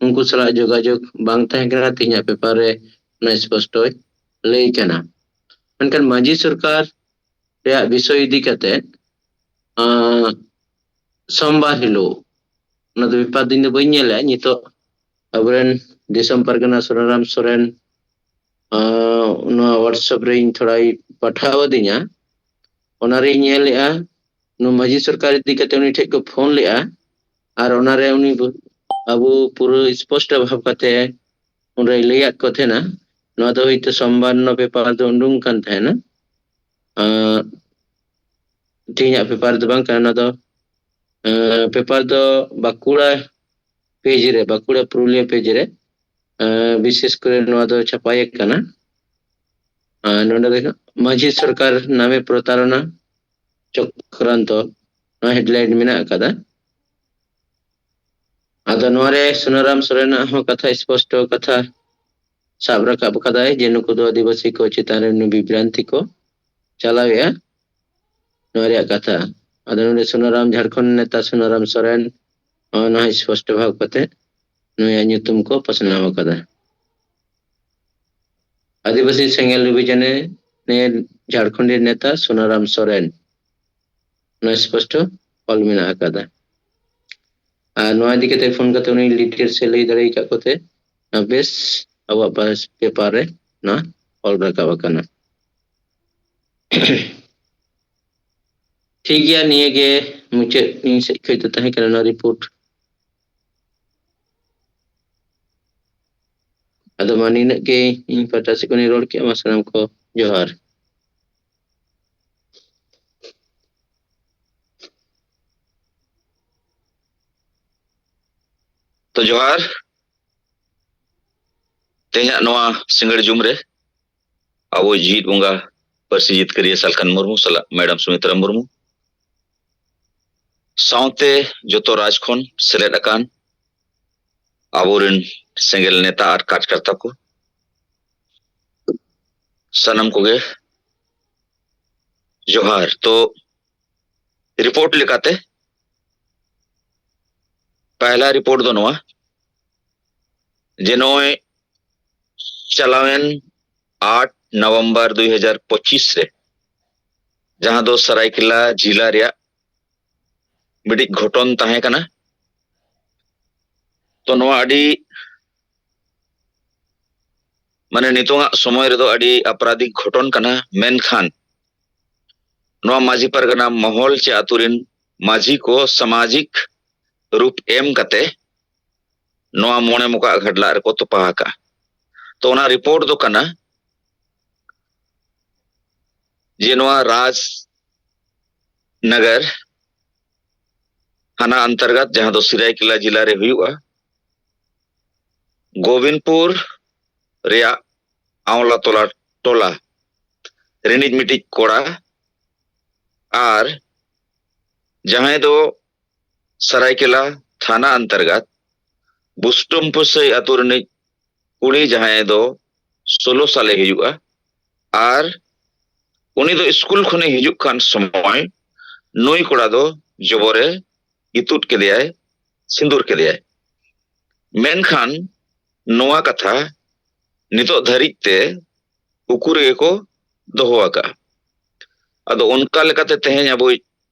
ᱩᱱᱠᱩ ᱥᱟᱞᱟᱜ ᱡᱳᱜᱟᱡᱳᱜᱽ ᱵᱟᱝ ᱛᱟᱦᱮᱸ ᱠᱟᱱᱟ᱾ ᱛᱮᱦᱮᱧᱟᱜ ᱯᱮᱯᱟᱨ ᱨᱮ ᱚᱱᱟ ᱥᱯᱚᱥᱴᱚᱭ ᱞᱟᱹᱭ ᱠᱟᱱᱟ᱾ ᱢᱮᱱᱠᱷᱟᱱ ᱢᱟᱹᱡᱷᱤ ᱥᱚᱨᱠᱟᱨ ᱨᱮᱭᱟᱜ ᱵᱤᱥᱚᱭ ᱤᱫᱤ ᱠᱟᱛᱮ ᱥᱳᱢᱵᱟᱨ ᱦᱤᱞᱳᱜ, ᱚᱱᱟ ᱫᱚ ᱵᱮᱯᱟᱨ ᱫᱚ ᱤᱧ ᱫᱚ ᱵᱟᱹᱧ ᱧᱮᱞᱟ᱾ ᱱᱤᱛᱚᱜ ᱟᱵᱚᱨᱮᱱ ᱫᱤᱥᱚᱢ ᱯᱟᱨᱜᱟᱱᱟ ᱥᱩᱱᱟᱨᱟᱢ ᱥᱚᱨᱮᱱ ᱱᱚᱣᱟ WhatsApp ᱨᱮ ᱤᱧ ᱛᱷᱚᱲᱟᱭ ᱯᱟᱴᱷᱟᱣ ᱟᱹᱫᱤᱧᱟ᱾ ᱚᱱᱟᱨᱮᱧ ᱧᱮᱞ ᱞᱮᱜᱼᱟ, ᱱᱩᱭ ᱢᱟᱹᱡᱷᱤ ᱥᱚᱨᱠᱟᱨ ᱤᱫᱤ ᱠᱟᱛᱮ ᱩᱱᱤ ᱴᱷᱮᱡ ᱠᱚ ᱯᱷᱳᱱ ᱞᱮᱜᱼᱟ, ᱟᱨ ᱚᱱᱟᱨᱮ ᱩᱱᱤ ᱟᱵᱚ ᱯᱩᱨᱟᱹ ᱥᱯᱚᱥᱴᱚ ᱵᱷᱟᱵ ᱠᱟᱛᱮ ᱚᱸᱰᱮᱭ ᱞᱟᱹᱭᱟᱫ ᱠᱚ ᱛᱟᱦᱮᱱᱟ᱾ ᱱᱚᱣᱟ ᱫᱚ ᱦᱳᱭᱛᱳ ᱥᱳᱢᱵᱟᱨ ᱱᱚ ᱯᱮᱯᱟᱨ ᱫᱚ ᱩᱰᱩᱝ ᱠᱟᱱ ᱛᱟᱦᱮᱱᱟ᱾ ᱟᱸ, ᱛᱮᱦᱮᱧᱟᱜ ᱯᱮᱯᱟᱨ ᱫᱚ ᱵᱟᱝ ᱠᱟᱱᱟ, ᱱᱚᱣᱟ ᱫᱚ ᱟᱸ, ᱯᱮᱯᱟᱨ ᱫᱚ ᱵᱟᱸᱠᱩᱲᱟ ᱯᱮᱡᱽ ᱨᱮ, ᱵᱟᱸᱠᱩᱲᱟ ᱯᱩᱨᱩᱞᱤᱭᱟᱹ ᱯᱮᱡᱽ ᱨᱮ ᱟᱸ, ᱵᱤᱥᱮᱥ ᱠᱚᱨᱮ ᱱᱚᱣᱟ ᱫᱚ ᱪᱷᱟᱯᱟᱭᱮ ᱠᱟᱱᱟ᱾ ᱟᱨ ᱱᱚᱰᱮ ᱫᱚ ᱢᱟᱹᱡᱷᱤ ᱥᱚᱨᱠᱟᱨ ᱱᱟᱢᱮ ᱯᱨᱚᱛᱟᱨᱚᱱᱟ ᱪᱚᱠᱨᱟᱱᱛᱚ, ᱱᱚᱣᱟ ᱦᱮᱰᱞᱟᱭᱤᱱ ᱢᱮᱱᱟᱜ ᱟᱠᱟᱫᱟ᱾ ᱟᱫᱚ ᱱᱚᱣᱟ ᱨᱮ ᱥᱩᱱᱟᱨᱟᱢ ᱥᱚᱨᱮᱱᱟᱜ ᱦᱚᱸ ᱠᱟᱛᱷᱟ, ᱥᱯᱚᱥᱴᱚ ᱠᱟᱛᱷᱟ ᱥᱟᱵ ᱨᱟᱠᱟᱵ ᱟᱠᱟᱫᱟᱭ ᱡᱮ ᱱᱩᱠᱩ ᱫᱚ ᱟᱹᱫᱤᱵᱟᱹᱥᱤ ᱠᱚ ᱪᱮᱛᱟᱱ ᱨᱮ ᱱᱩᱭ ᱵᱤᱵᱷᱨᱟᱱᱛᱤ ᱠᱚ ᱪᱟᱞᱟᱣᱮᱫᱼᱟ᱾ ᱱᱚᱣᱟ ᱨᱮᱭᱟᱜ ᱠᱟᱛᱷᱟ᱾ ᱟᱫᱚ ᱱᱚᱰᱮ ᱥᱩᱱᱟᱨᱟᱢ, ᱡᱷᱟᱲᱠᱷᱚᱸᱰ ᱱᱮᱛᱟ ᱥᱩᱱᱟᱨᱟᱢ ᱥᱚᱨᱮᱱ ᱱᱚᱣᱟ ᱦᱚᱸ ᱥᱯᱚᱥᱴᱚ ᱵᱷᱟᱵ ᱠᱟᱛᱮ ᱱᱩᱭᱟᱜ ᱧᱩᱛᱩᱢ ᱠᱚ ᱯᱟᱥᱱᱟᱣ ᱟᱠᱟᱫᱟ᱾ ᱟᱹᱫᱤᱵᱟᱹᱥᱤ ᱥᱮᱸᱜᱮᱞ ᱚᱵᱷᱤᱡᱟᱱᱮ ᱱᱤᱭᱟᱹ ᱡᱷᱟᱲᱠᱷᱚᱸᱰ ᱨᱮᱱ ᱱᱮᱛᱟ ᱥᱳᱱᱟᱨᱟᱢ ᱥᱚᱨᱮᱱ᱾ ᱱᱚᱣᱟ ᱥᱯᱚᱥᱴᱚ ᱚᱞ ᱢᱮᱱᱟᱜ ᱟᱠᱟᱫᱟ᱾ ᱟᱨ ᱱᱚᱣᱟ ᱤᱫᱤ ᱠᱟᱛᱮ ᱯᱷᱳᱱ ᱠᱟᱛᱮ ᱩᱱᱤ ᱰᱤᱴᱮᱞᱥ ᱮ ᱞᱟᱹᱭ ᱫᱟᱲᱮ ᱟᱠᱟᱫ ᱠᱚᱛᱮ ᱵᱮᱥ ᱟᱵᱚᱣᱟᱜ ᱯᱮᱯᱟᱨ ᱨᱮ ᱱᱚᱣᱟ ᱚᱞ ᱨᱟᱠᱟᱵ ᱟᱠᱟᱱᱟ᱾ ᱴᱷᱤᱠ ᱜᱮᱭᱟ, ᱱᱤᱭᱟᱹ ᱜᱮ ᱢᱩᱪᱟᱹᱫ ᱤᱧ ᱥᱮᱫ ᱠᱷᱚᱱ ᱫᱚ ᱛᱟᱦᱮᱸ ᱠᱟᱱᱟ ᱱᱚᱣᱟ ᱨᱤᱯᱳᱨᱴ᱾ ᱟᱫᱚ ᱢᱟ ᱱᱤᱱᱟᱹᱜ ᱜᱮ ᱤᱧ ᱯᱟᱦᱴᱟ ᱥᱮᱫ ᱠᱷᱚᱱᱤᱧ ᱨᱚᱲ ᱠᱮᱜᱼᱟ᱾ ᱢᱟ ᱥᱟᱱᱟᱢ ᱠᱚ ᱡᱚᱦᱟᱨ᱾ ᱛᱚ ᱡᱚᱦᱟᱨ᱾ ᱛᱮᱦᱮᱧᱟᱜ ᱱᱚᱣᱟ ᱥᱤᱸᱜᱟᱹᱲ ᱡᱩᱢ ᱨᱮ ᱟᱵᱚ ᱡᱤᱣᱤᱫ ᱵᱚᱸᱜᱟ ᱯᱟᱹᱨᱥᱤ ᱡᱤᱛᱠᱟᱹᱨᱤᱭᱟᱹ ᱥᱟᱞᱠᱷᱟᱱ ᱢᱩᱨᱢᱩ ᱥᱟᱞᱟᱜ ᱢᱮᱰᱟᱢ ᱥᱩᱢᱤᱛᱨᱟ ᱢᱩᱨᱢᱩ ᱥᱟᱶᱛᱮ ᱡᱚᱛᱚ ᱨᱟᱡᱽ ᱠᱷᱚᱱ ᱥᱮᱞᱮᱫ ᱟᱠᱟᱱ ᱟᱵᱚᱨᱮᱱ ᱥᱮᱸᱜᱮᱞ ᱱᱮᱛᱟ ᱟᱨ ᱠᱟᱨᱡᱽᱠᱟᱨᱛᱟ ᱠᱚ, ᱥᱟᱱᱟᱢ ᱠᱚᱜᱮ ᱡᱚᱦᱟᱨ᱾ ᱛᱚ ᱨᱤᱯᱳᱨᱴ ᱞᱮᱠᱟᱛᱮ ᱯᱟᱦᱞᱟ ᱨᱤᱯᱳᱨᱴ ᱫᱚ ᱱᱚᱣᱟ ᱡᱮ ᱱᱚᱜᱼᱚᱭ ᱪᱟᱞᱟᱣᱮᱱ ᱟᱴ ᱱᱚᱵᱷᱮᱢᱵᱚᱨ ᱫᱩᱭ ᱦᱟᱡᱟᱨ ᱯᱚᱸᱪᱤᱥ ᱨᱮ ᱡᱟᱦᱟᱸ ᱫᱚ ᱥᱟᱨᱟᱭᱠᱮᱞᱟ ᱡᱮᱞᱟ ᱨᱮᱭᱟᱜ ᱢᱤᱫᱴᱤᱡ ᱜᱷᱚᱴᱚᱱ ᱛᱟᱦᱮᱸ ᱠᱟᱱᱟ᱾ ᱛᱚ ᱱᱚᱣᱟ ᱟᱹᱰᱤ ᱢᱟᱱᱮ ᱱᱤᱛᱚᱝᱟᱜ ᱥᱚᱢᱚᱭ ᱨᱮᱫᱚ ᱟᱹᱰᱤ ᱟᱯᱨᱟᱫᱤᱠ ᱜᱷᱚᱴᱚᱱ ᱠᱟᱱᱟ, ᱢᱮᱱᱠᱷᱟᱱ ᱱᱚᱣᱟ ᱢᱟᱹᱡᱷᱤ ᱯᱟᱨᱜᱟᱱᱟ ᱢᱚᱦᱚᱞ ᱪᱮ ᱟᱛᱳ ᱨᱮᱱ ᱢᱟᱹᱡᱷᱤ ᱠᱚ ᱥᱟᱢᱟᱡᱤᱠ ᱨᱩᱯ ᱮᱢ ᱠᱟᱛᱮ ᱱᱚᱣᱟ ᱢᱚᱬᱮ ᱢᱚᱠᱟ ᱜᱷᱟᱰᱞᱟᱜ ᱨᱮᱠᱚ ᱛᱚᱯᱟ ᱟᱠᱟᱜᱼᱟ᱾ ᱛᱚ ᱚᱱᱟ ᱨᱤᱯᱳᱨᱴ ᱫᱚ ᱠᱟᱱᱟ ᱡᱮ ᱱᱚᱣᱟ ᱨᱟᱡᱽ ᱱᱟᱜᱟᱨ ᱛᱷᱟᱱᱟ ᱚᱱᱛᱚᱨᱜᱚᱛ ᱡᱟᱦᱟᱸ ᱫᱚ ᱥᱤᱨᱟᱭᱠᱮᱞᱟ ᱡᱮᱞᱟ ᱨᱮ ᱦᱩᱭᱩᱜᱼᱟ, ᱜᱳᱵᱤᱱᱫᱯᱩᱨ ᱨᱮᱭᱟᱜ ᱟᱣᱞᱟ ᱛᱚᱞᱟ ᱴᱚᱞᱟ ᱨᱤᱱᱤᱡ ᱢᱤᱫᱴᱤᱡ ᱠᱚᱲᱟ ᱟᱨ ᱡᱟᱦᱟᱸᱭ ᱫᱚ ᱥᱟᱨᱟᱭᱠᱮᱞᱟ ᱛᱷᱟᱱᱟ ᱚᱱᱛᱚᱨᱜᱚᱛ ᱵᱩᱥᱴᱚᱢ ᱯᱩᱥᱟᱹᱭ ᱟᱛᱳ ᱨᱤᱱᱤᱡ ᱠᱩᱲᱤ ᱡᱟᱦᱟᱸᱭ ᱫᱚ ᱥᱳᱞᱳ ᱥᱟᱞᱮ ᱦᱩᱭᱩᱜᱼᱟ, ᱟᱨ ᱩᱱᱤ ᱫᱚ ᱥᱠᱩᱞ ᱠᱷᱚᱱᱮ ᱦᱤᱡᱩᱜ ᱠᱟᱱ ᱥᱚᱢᱚᱭ ᱱᱩᱭ ᱠᱚᱲᱟ ᱫᱚ ᱡᱚᱵᱚᱨᱮ ᱤᱛᱩᱫ ᱠᱮᱫᱮᱭᱟᱭ, ᱥᱤᱸᱫᱩᱨ ᱠᱮᱫᱮᱭᱟᱭ᱾ ᱢᱮᱱᱠᱷᱟᱱ ᱱᱚᱣᱟ ᱠᱟᱛᱷᱟ ᱱᱤᱛᱚᱜ ᱫᱷᱟᱹᱨᱤᱡ ᱛᱮ ᱩᱠᱩ ᱨᱮᱜᱮ ᱠᱚ ᱫᱚᱦᱚ ᱟᱠᱟᱫᱼᱟ᱾ ᱟᱫᱚ ᱚᱱᱠᱟ ᱞᱮᱠᱟᱛᱮ ᱛᱮᱦᱮᱧ ᱟᱵᱚᱭᱤᱡ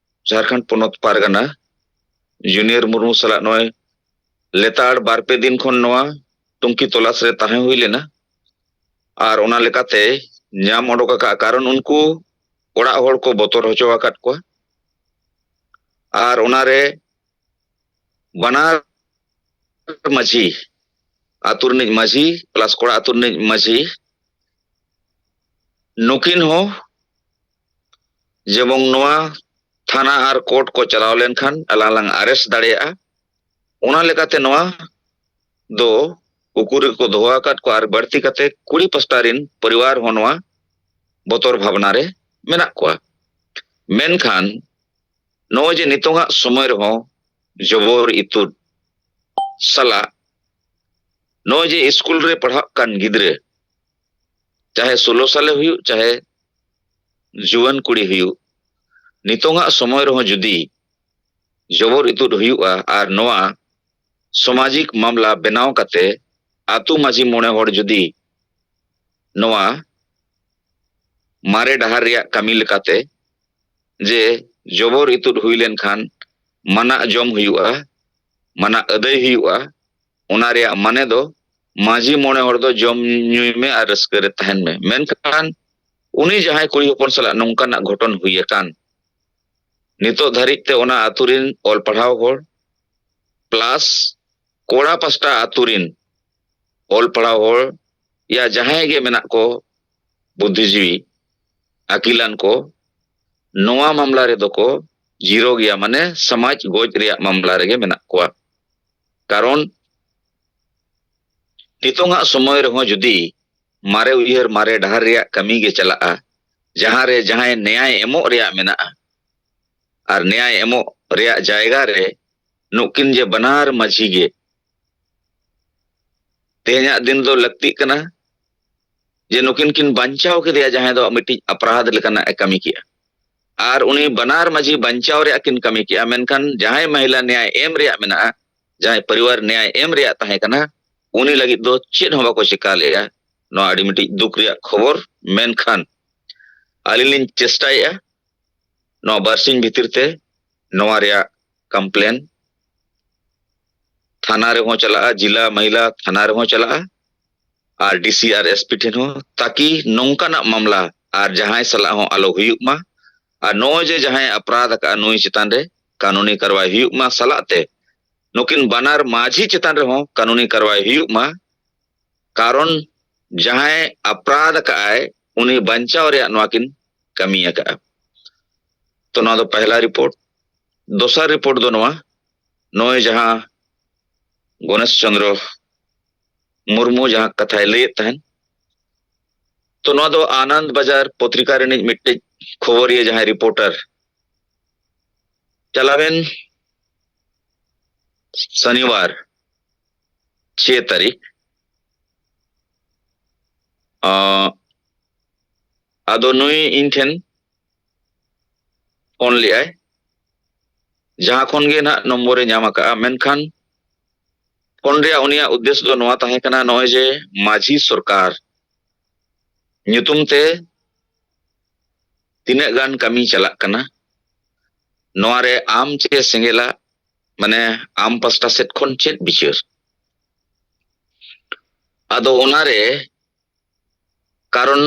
ᱡᱷᱟᱲᱠᱷᱚᱸᱰ ᱯᱚᱱᱚᱛ ᱯᱟᱨᱜᱟᱱᱟ ᱡᱩᱱᱤᱭᱚᱨ ᱢᱩᱨᱢᱩ ᱥᱟᱞᱟᱜ ᱱᱚᱜᱼᱚᱭ ᱞᱮᱛᱟᱲ ᱵᱟᱨ ᱯᱮ ᱫᱤᱱ ᱠᱷᱚᱱ ᱱᱚᱣᱟ ᱛᱩᱝᱠᱷᱤ ᱛᱚᱞᱟᱥ ᱨᱮ ᱛᱟᱦᱮᱸ ᱦᱩᱭ ᱞᱮᱱᱟ᱾ ᱟᱨ ᱚᱱᱟ ᱞᱮᱠᱟᱛᱮ ᱧᱟᱢ ᱚᱰᱚᱠ ᱟᱠᱟᱫᱼᱟ, ᱠᱟᱨᱚᱱ ᱩᱱᱠᱩ ᱚᱲᱟᱜ ᱦᱚᱲ ᱠᱚ ᱵᱚᱛᱚᱨ ᱦᱚᱪᱚ ᱟᱠᱟᱫ ᱠᱚᱣᱟ᱾ ᱟᱨ ᱚᱱᱟᱨᱮ ᱵᱟᱱᱟᱨ ᱢᱟᱹᱡᱷᱤ, ᱟᱹᱛᱩ ᱨᱤᱱᱤᱡ ᱢᱟᱹᱡᱷᱤ plus ᱠᱚᱲᱟ ᱟᱹᱛᱩ ᱨᱤᱱᱤᱡ ᱢᱟᱹᱡᱷᱤ, ᱱᱩᱠᱤᱱ ᱦᱚᱸ ᱡᱮᱢᱚᱱ ᱱᱚᱣᱟ ᱛᱷᱟᱱᱟ ᱟᱨ ᱠᱳᱨᱴ ᱠᱚ ᱪᱟᱞᱟᱣ ᱞᱮᱱᱠᱷᱟᱱ ᱟᱞᱟᱝ ᱞᱟᱝ ᱟᱨᱮᱥᱴ ᱫᱟᱲᱮᱭᱟᱜᱼᱟ᱾ ᱚᱱᱟ ᱞᱮᱠᱟᱛᱮ ᱱᱚᱣᱟ ᱫᱚ ᱩᱠᱩ ᱨᱮᱜᱮ ᱠᱚ ᱫᱚᱦᱚ ᱟᱠᱟᱫ ᱠᱚᱣᱟ ᱟᱨ ᱵᱟᱹᱲᱛᱤ ᱠᱟᱛᱮ ᱠᱩᱲᱤ ᱯᱟᱥᱴᱟ ᱨᱤᱱ ᱯᱚᱨᱤᱵᱟᱨ ᱦᱚᱸ ᱱᱚᱣᱟ ᱵᱚᱛᱚᱨ ᱵᱷᱟᱵᱽᱱᱟ ᱨᱮ ᱢᱮᱱᱟᱜ ᱠᱚᱣᱟ᱾ ᱢᱮᱱᱠᱷᱟᱱ ᱱᱚᱜᱼᱚᱭ ᱡᱮ ᱱᱤᱛᱚᱝᱟᱜ ᱥᱚᱢᱚᱭ ᱨᱮᱦᱚᱸ ᱡᱚᱵᱚᱨ ᱤᱛᱩᱫ ᱥᱟᱞᱟᱜ ᱱᱚᱜᱼᱚᱭ ᱡᱮ ᱤᱥᱠᱩᱞ ᱨᱮ ᱯᱟᱲᱦᱟᱜ ᱠᱟᱱ ᱜᱤᱫᱽᱨᱟᱹ, ᱪᱟᱦᱮ ᱥᱳᱞᱳ ᱥᱟᱞᱮ ᱦᱩᱭᱩᱜ, ᱪᱟᱦᱮ ᱡᱩᱣᱟᱹᱱ ᱠᱩᱲᱤ ᱦᱩᱭᱩᱜ, ᱱᱤᱛᱚᱝᱟᱜ ᱥᱚᱢᱚᱭ ᱨᱮᱦᱚᱸ ᱡᱩᱫᱤ ᱡᱚᱵᱚᱨ ᱤᱛᱩᱫ ᱦᱩᱭᱩᱜᱼᱟ ᱟᱨ ᱱᱚᱣᱟ ᱥᱟᱢᱟᱡᱤᱠ ᱢᱟᱢᱞᱟ ᱵᱮᱱᱟᱣ ᱠᱟᱛᱮ ᱟᱹᱛᱩ ᱢᱟᱹᱡᱷᱤ ᱢᱚᱬᱮ ᱦᱚᱲ ᱡᱩᱫᱤ ᱱᱚᱣᱟ ᱢᱟᱨᱮ ᱰᱟᱦᱟᱨ ᱨᱮᱭᱟᱜ ᱠᱟᱹᱢᱤ ᱞᱮᱠᱟᱛᱮ ᱡᱮ ᱡᱚᱵᱚᱨ ᱤᱛᱩᱫ ᱦᱩᱭ ᱞᱮᱱᱠᱷᱟᱱ ᱢᱟᱱᱟᱜ ᱡᱚᱢ ᱦᱩᱭᱩᱜᱼᱟ, ᱢᱟᱱᱟᱜ ᱟᱹᱫᱟᱹᱭ ᱦᱩᱭᱩᱜᱼᱟ, ᱚᱱᱟ ᱨᱮᱭᱟᱜ ᱢᱟᱱᱮ ᱫᱚ ᱢᱟᱹᱡᱷᱤ ᱢᱚᱬᱮ ᱦᱚᱲ ᱫᱚ ᱡᱚᱢ ᱧᱩᱭ ᱢᱮ ᱟᱨ ᱨᱟᱹᱥᱠᱟᱹ ᱨᱮ ᱛᱟᱦᱮᱱ ᱢᱮ᱾ ᱢᱮᱱᱠᱷᱟᱱ ᱩᱱᱤ ᱡᱟᱦᱟᱸᱭ ᱠᱩᱲᱤ ᱦᱚᱯᱚᱱ ᱥᱟᱞᱟᱜ ᱱᱚᱝᱠᱟᱱᱟᱜ ᱜᱷᱚᱴᱚᱱ ᱦᱩᱭ ᱟᱠᱟᱱ, ᱱᱤᱛᱚᱜ ᱫᱷᱟᱹᱨᱤᱡ ᱛᱮ ᱚᱱᱟ ᱟᱹᱛᱩ ᱨᱤᱱ ᱚᱞ ᱯᱟᱲᱦᱟᱣ ᱦᱚᱲ plus ᱠᱚᱲᱟ ᱯᱟᱥᱴᱟ ᱟᱹᱛᱩ ᱨᱤᱱ ᱚᱞ ᱯᱟᱲᱦᱟᱣ ᱦᱚᱲ ᱭᱟ ᱡᱟᱦᱟᱸᱭ ᱜᱮ ᱢᱮᱱᱟᱜ ᱠᱚ ᱵᱩᱫᱽᱫᱷᱤᱡᱤᱵᱤ ᱟᱹᱠᱤᱞᱟᱱ ᱠᱚ, ᱱᱚᱣᱟ ᱢᱟᱢᱞᱟ ᱨᱮᱫᱚ ᱠᱚ ᱡᱤᱨᱳ ᱜᱮᱭᱟ, ᱢᱟᱱᱮ ᱥᱚᱢᱟᱡᱽ ᱜᱚᱡ ᱨᱮᱭᱟᱜ ᱢᱟᱢᱞᱟ ᱨᱮᱜᱮ ᱢᱮᱱᱟᱜ ᱠᱚᱣᱟ᱾ ᱠᱟᱨᱚᱱ ᱱᱤᱛᱚᱝᱟᱜ ᱥᱚᱢᱚᱭ ᱨᱮᱦᱚᱸ ᱡᱩᱫᱤ ᱢᱟᱨᱮ ᱩᱭᱦᱟᱹᱨ ᱢᱟᱨᱮ ᱰᱟᱦᱟᱨ ᱨᱮᱭᱟᱜ ᱠᱟᱹᱢᱤ ᱜᱮ ᱪᱟᱞᱟᱜᱼᱟ, ᱡᱟᱦᱟᱸ ᱨᱮ ᱡᱟᱦᱟᱸᱭ ᱱᱮᱭᱟᱭ ᱮᱢᱚᱜ ᱨᱮᱭᱟᱜ ᱢᱮᱱᱟᱜᱼᱟ, ᱟᱨ ᱱᱮᱭᱟᱭ ᱮᱢᱚᱜ ᱨᱮᱭᱟᱜ ᱡᱟᱭᱜᱟ ᱨᱮ ᱱᱩᱠᱤᱱ ᱡᱮ ᱵᱟᱱᱟᱨ ᱢᱟᱹᱡᱷᱤ ᱜᱮ ᱛᱮᱦᱮᱧᱟᱜ ᱫᱤᱱ ᱫᱚ ᱞᱟᱹᱠᱛᱤᱜ ᱠᱟᱱᱟ ᱡᱮ ᱱᱩᱠᱤᱱ ᱠᱤᱱ ᱵᱟᱧᱪᱟᱣ ᱠᱮᱫᱮᱭᱟ, ᱡᱟᱦᱟᱸᱭ ᱫᱚ ᱢᱤᱫᱴᱤᱡ ᱚᱯᱨᱟᱫᱷ ᱞᱮᱠᱟᱱᱟᱜ ᱮ ᱠᱟᱹᱢᱤ ᱠᱮᱜᱼᱟ᱾ ᱟᱨ ᱩᱱᱤ ᱵᱟᱱᱟᱨ ᱢᱟᱹᱡᱷᱤ ᱵᱟᱧᱪᱟᱣ ᱨᱮᱭᱟᱜ ᱠᱤᱱ ᱠᱟᱹᱢᱤ ᱠᱮᱜᱼᱟ, ᱢᱮᱱᱠᱷᱟᱱ ᱡᱟᱦᱟᱸᱭ ᱢᱟᱹᱦᱤᱞᱟ ᱱᱮᱭᱟᱭ ᱮᱢ ᱨᱮᱭᱟᱜ ᱢᱮᱱᱟᱜᱼᱟ, ᱡᱟᱦᱟᱸᱭ ᱯᱚᱨᱤᱵᱟᱨ ᱱᱮᱭᱟᱭ ᱮᱢ ᱨᱮᱭᱟᱜ ᱛᱟᱦᱮᱸ ᱠᱟᱱᱟ, ᱩᱱᱤ ᱞᱟᱹᱜᱤᱫ ᱫᱚ ᱪᱮᱫ ᱦᱚᱸ ᱵᱟᱠᱚ ᱪᱮᱠᱟ ᱞᱮᱜᱼᱟ᱾ ᱱᱚᱣᱟ ᱟᱹᱰᱤ ᱢᱤᱫᱴᱤᱡ ᱫᱩᱠ ᱨᱮᱭᱟᱜ ᱠᱷᱚᱵᱚᱨ᱾ ᱢᱮᱱᱠᱷᱟᱱ ᱟᱹᱞᱤᱧ ᱞᱤᱧ ᱪᱮᱥᱴᱟᱭᱮᱫᱼᱟ ᱱᱚᱣᱟ ᱵᱟᱨᱥᱤᱧ ᱵᱷᱤᱛᱤᱨ ᱛᱮ ᱱᱚᱣᱟ ᱨᱮᱭᱟᱜ ᱠᱚᱢᱯᱞᱮᱱ ᱛᱷᱟᱱᱟ ᱨᱮᱦᱚᱸ ᱪᱟᱞᱟᱜᱼᱟ, ᱡᱤᱞᱟ ᱢᱟᱦᱤᱞᱟ ᱛᱷᱟᱱᱟ ᱨᱮᱦᱚᱸ ᱪᱟᱞᱟᱜᱼᱟ, ᱟᱨ ᱰᱤᱥᱤ ᱟᱨ ᱮᱥᱯᱤ ᱴᱷᱮᱱ ᱦᱚᱸ, ᱛᱟᱠᱤ ᱱᱚᱝᱠᱟᱱᱟᱜ ᱢᱟᱢᱞᱟ ᱟᱨ ᱡᱟᱦᱟᱸᱭ ᱥᱟᱞᱟᱜ ᱦᱚᱸ ᱟᱞᱚ ᱦᱩᱭᱩᱜ ᱢᱟ, ᱟᱨ ᱱᱚᱜᱼᱚᱭ ᱡᱮ ᱡᱟᱦᱟᱸᱭ ᱚᱯᱨᱟᱫᱷ ᱟᱠᱟᱫᱼᱟ ᱱᱩᱭ ᱪᱮᱛᱟᱱ ᱨᱮ ᱠᱟᱹᱱᱩᱱᱤ ᱠᱟᱨᱣᱟᱭ ᱦᱩᱭᱩᱜ ᱢᱟ, ᱥᱟᱞᱟᱜ ᱛᱮ ᱱᱩᱠᱤᱱ ᱵᱟᱱᱟᱨ ᱢᱟᱹᱡᱷᱤ ᱪᱮᱛᱟᱱ ᱨᱮᱦᱚᱸ ᱠᱟᱹᱱᱩᱱᱤ ᱠᱟᱨᱣᱟᱭ ᱦᱩᱭᱩᱜ ᱢᱟ, ᱠᱟᱨᱚᱱ ᱡᱟᱦᱟᱸᱭ ᱚᱯᱨᱟᱫᱷ ᱟᱠᱟᱫᱼᱟᱭ ᱩᱱᱤ ᱵᱟᱧᱪᱟᱣ ᱨᱮᱭᱟᱜ ᱱᱚᱣᱟ ᱠᱤᱱ ᱠᱟᱹᱢᱤ ᱟᱠᱟᱫᱼᱟ᱾ ᱛᱚ ᱱᱚᱣᱟ ᱫᱚ ᱯᱟᱦᱞᱟ ᱨᱤᱯᱳᱨᱴ᱾ ᱫᱚᱥᱟᱨ ᱨᱤᱯᱳᱨᱴ ᱫᱚ ᱱᱚᱣᱟ, ᱱᱚᱜᱼᱚᱭ ᱡᱟᱦᱟᱸ ᱜᱚᱱᱮᱥ ᱪᱚᱸᱫᱽᱨᱚ ᱢᱩᱨᱢᱩ ᱡᱟᱦᱟᱸ ᱠᱟᱛᱷᱟᱭ ᱞᱟᱹᱭᱮᱫ ᱛᱟᱦᱮᱱ, ᱛᱚ ᱱᱚᱣᱟ ᱫᱚ ᱟᱱᱟᱱᱫ ᱵᱟᱡᱟᱨ ᱯᱚᱛᱨᱤᱠᱟ ᱨᱤᱱᱤᱡ ᱢᱤᱫᱴᱤᱡ ᱠᱷᱚᱵᱚᱨᱤᱭᱟᱹ ᱡᱟᱦᱟᱸᱭ ᱨᱤᱯᱳᱨᱴᱟᱨ ᱪᱟᱞᱟᱣᱮᱱ ᱥᱚᱱᱤᱣᱟᱨ ᱪᱷᱮ ᱛᱟᱹᱨᱤᱠᱷ, ᱟᱸ, ᱟᱫᱚ ᱱᱩᱭ ᱤᱧ ᱴᱷᱮᱱ ᱯᱷᱳᱱ ᱞᱮᱫᱼᱟᱭ, ᱡᱟᱦᱟᱸ ᱠᱷᱚᱱ ᱜᱮ ᱱᱟᱦᱟᱜ ᱱᱚᱢᱵᱚᱨᱮ ᱧᱟᱢ ᱟᱠᱟᱫᱼᱟ, ᱢᱮᱱᱠᱷᱟᱱ ᱯᱷᱳᱱ ᱨᱮᱭᱟᱜ ᱩᱱᱤᱭᱟᱜ ᱩᱫᱽᱫᱮᱥ ᱫᱚ ᱱᱚᱣᱟ ᱛᱟᱦᱮᱸ ᱠᱟᱱᱟ, ᱱᱚᱜᱼᱚᱭ ᱡᱮ ᱢᱟᱹᱡᱷᱤ ᱥᱚᱨᱠᱟᱨ ᱧᱩᱛᱩᱢ ᱛᱮ ᱛᱤᱱᱟᱹᱜ ᱜᱟᱱ ᱠᱟᱹᱢᱤ ᱪᱟᱞᱟᱜ ᱠᱟᱱᱟ, ᱱᱚᱣᱟ ᱨᱮ ᱟᱢ ᱪᱮ ᱥᱮᱸᱜᱮᱞᱟᱜ, ᱢᱟᱱᱮ ᱟᱢ ᱯᱟᱥᱴᱟ ᱥᱮᱫ ᱠᱷᱚᱱ ᱪᱮᱫ ᱵᱤᱪᱟᱹᱨ? ᱟᱫᱚ ᱚᱱᱟᱨᱮ ᱠᱟᱨᱚᱱ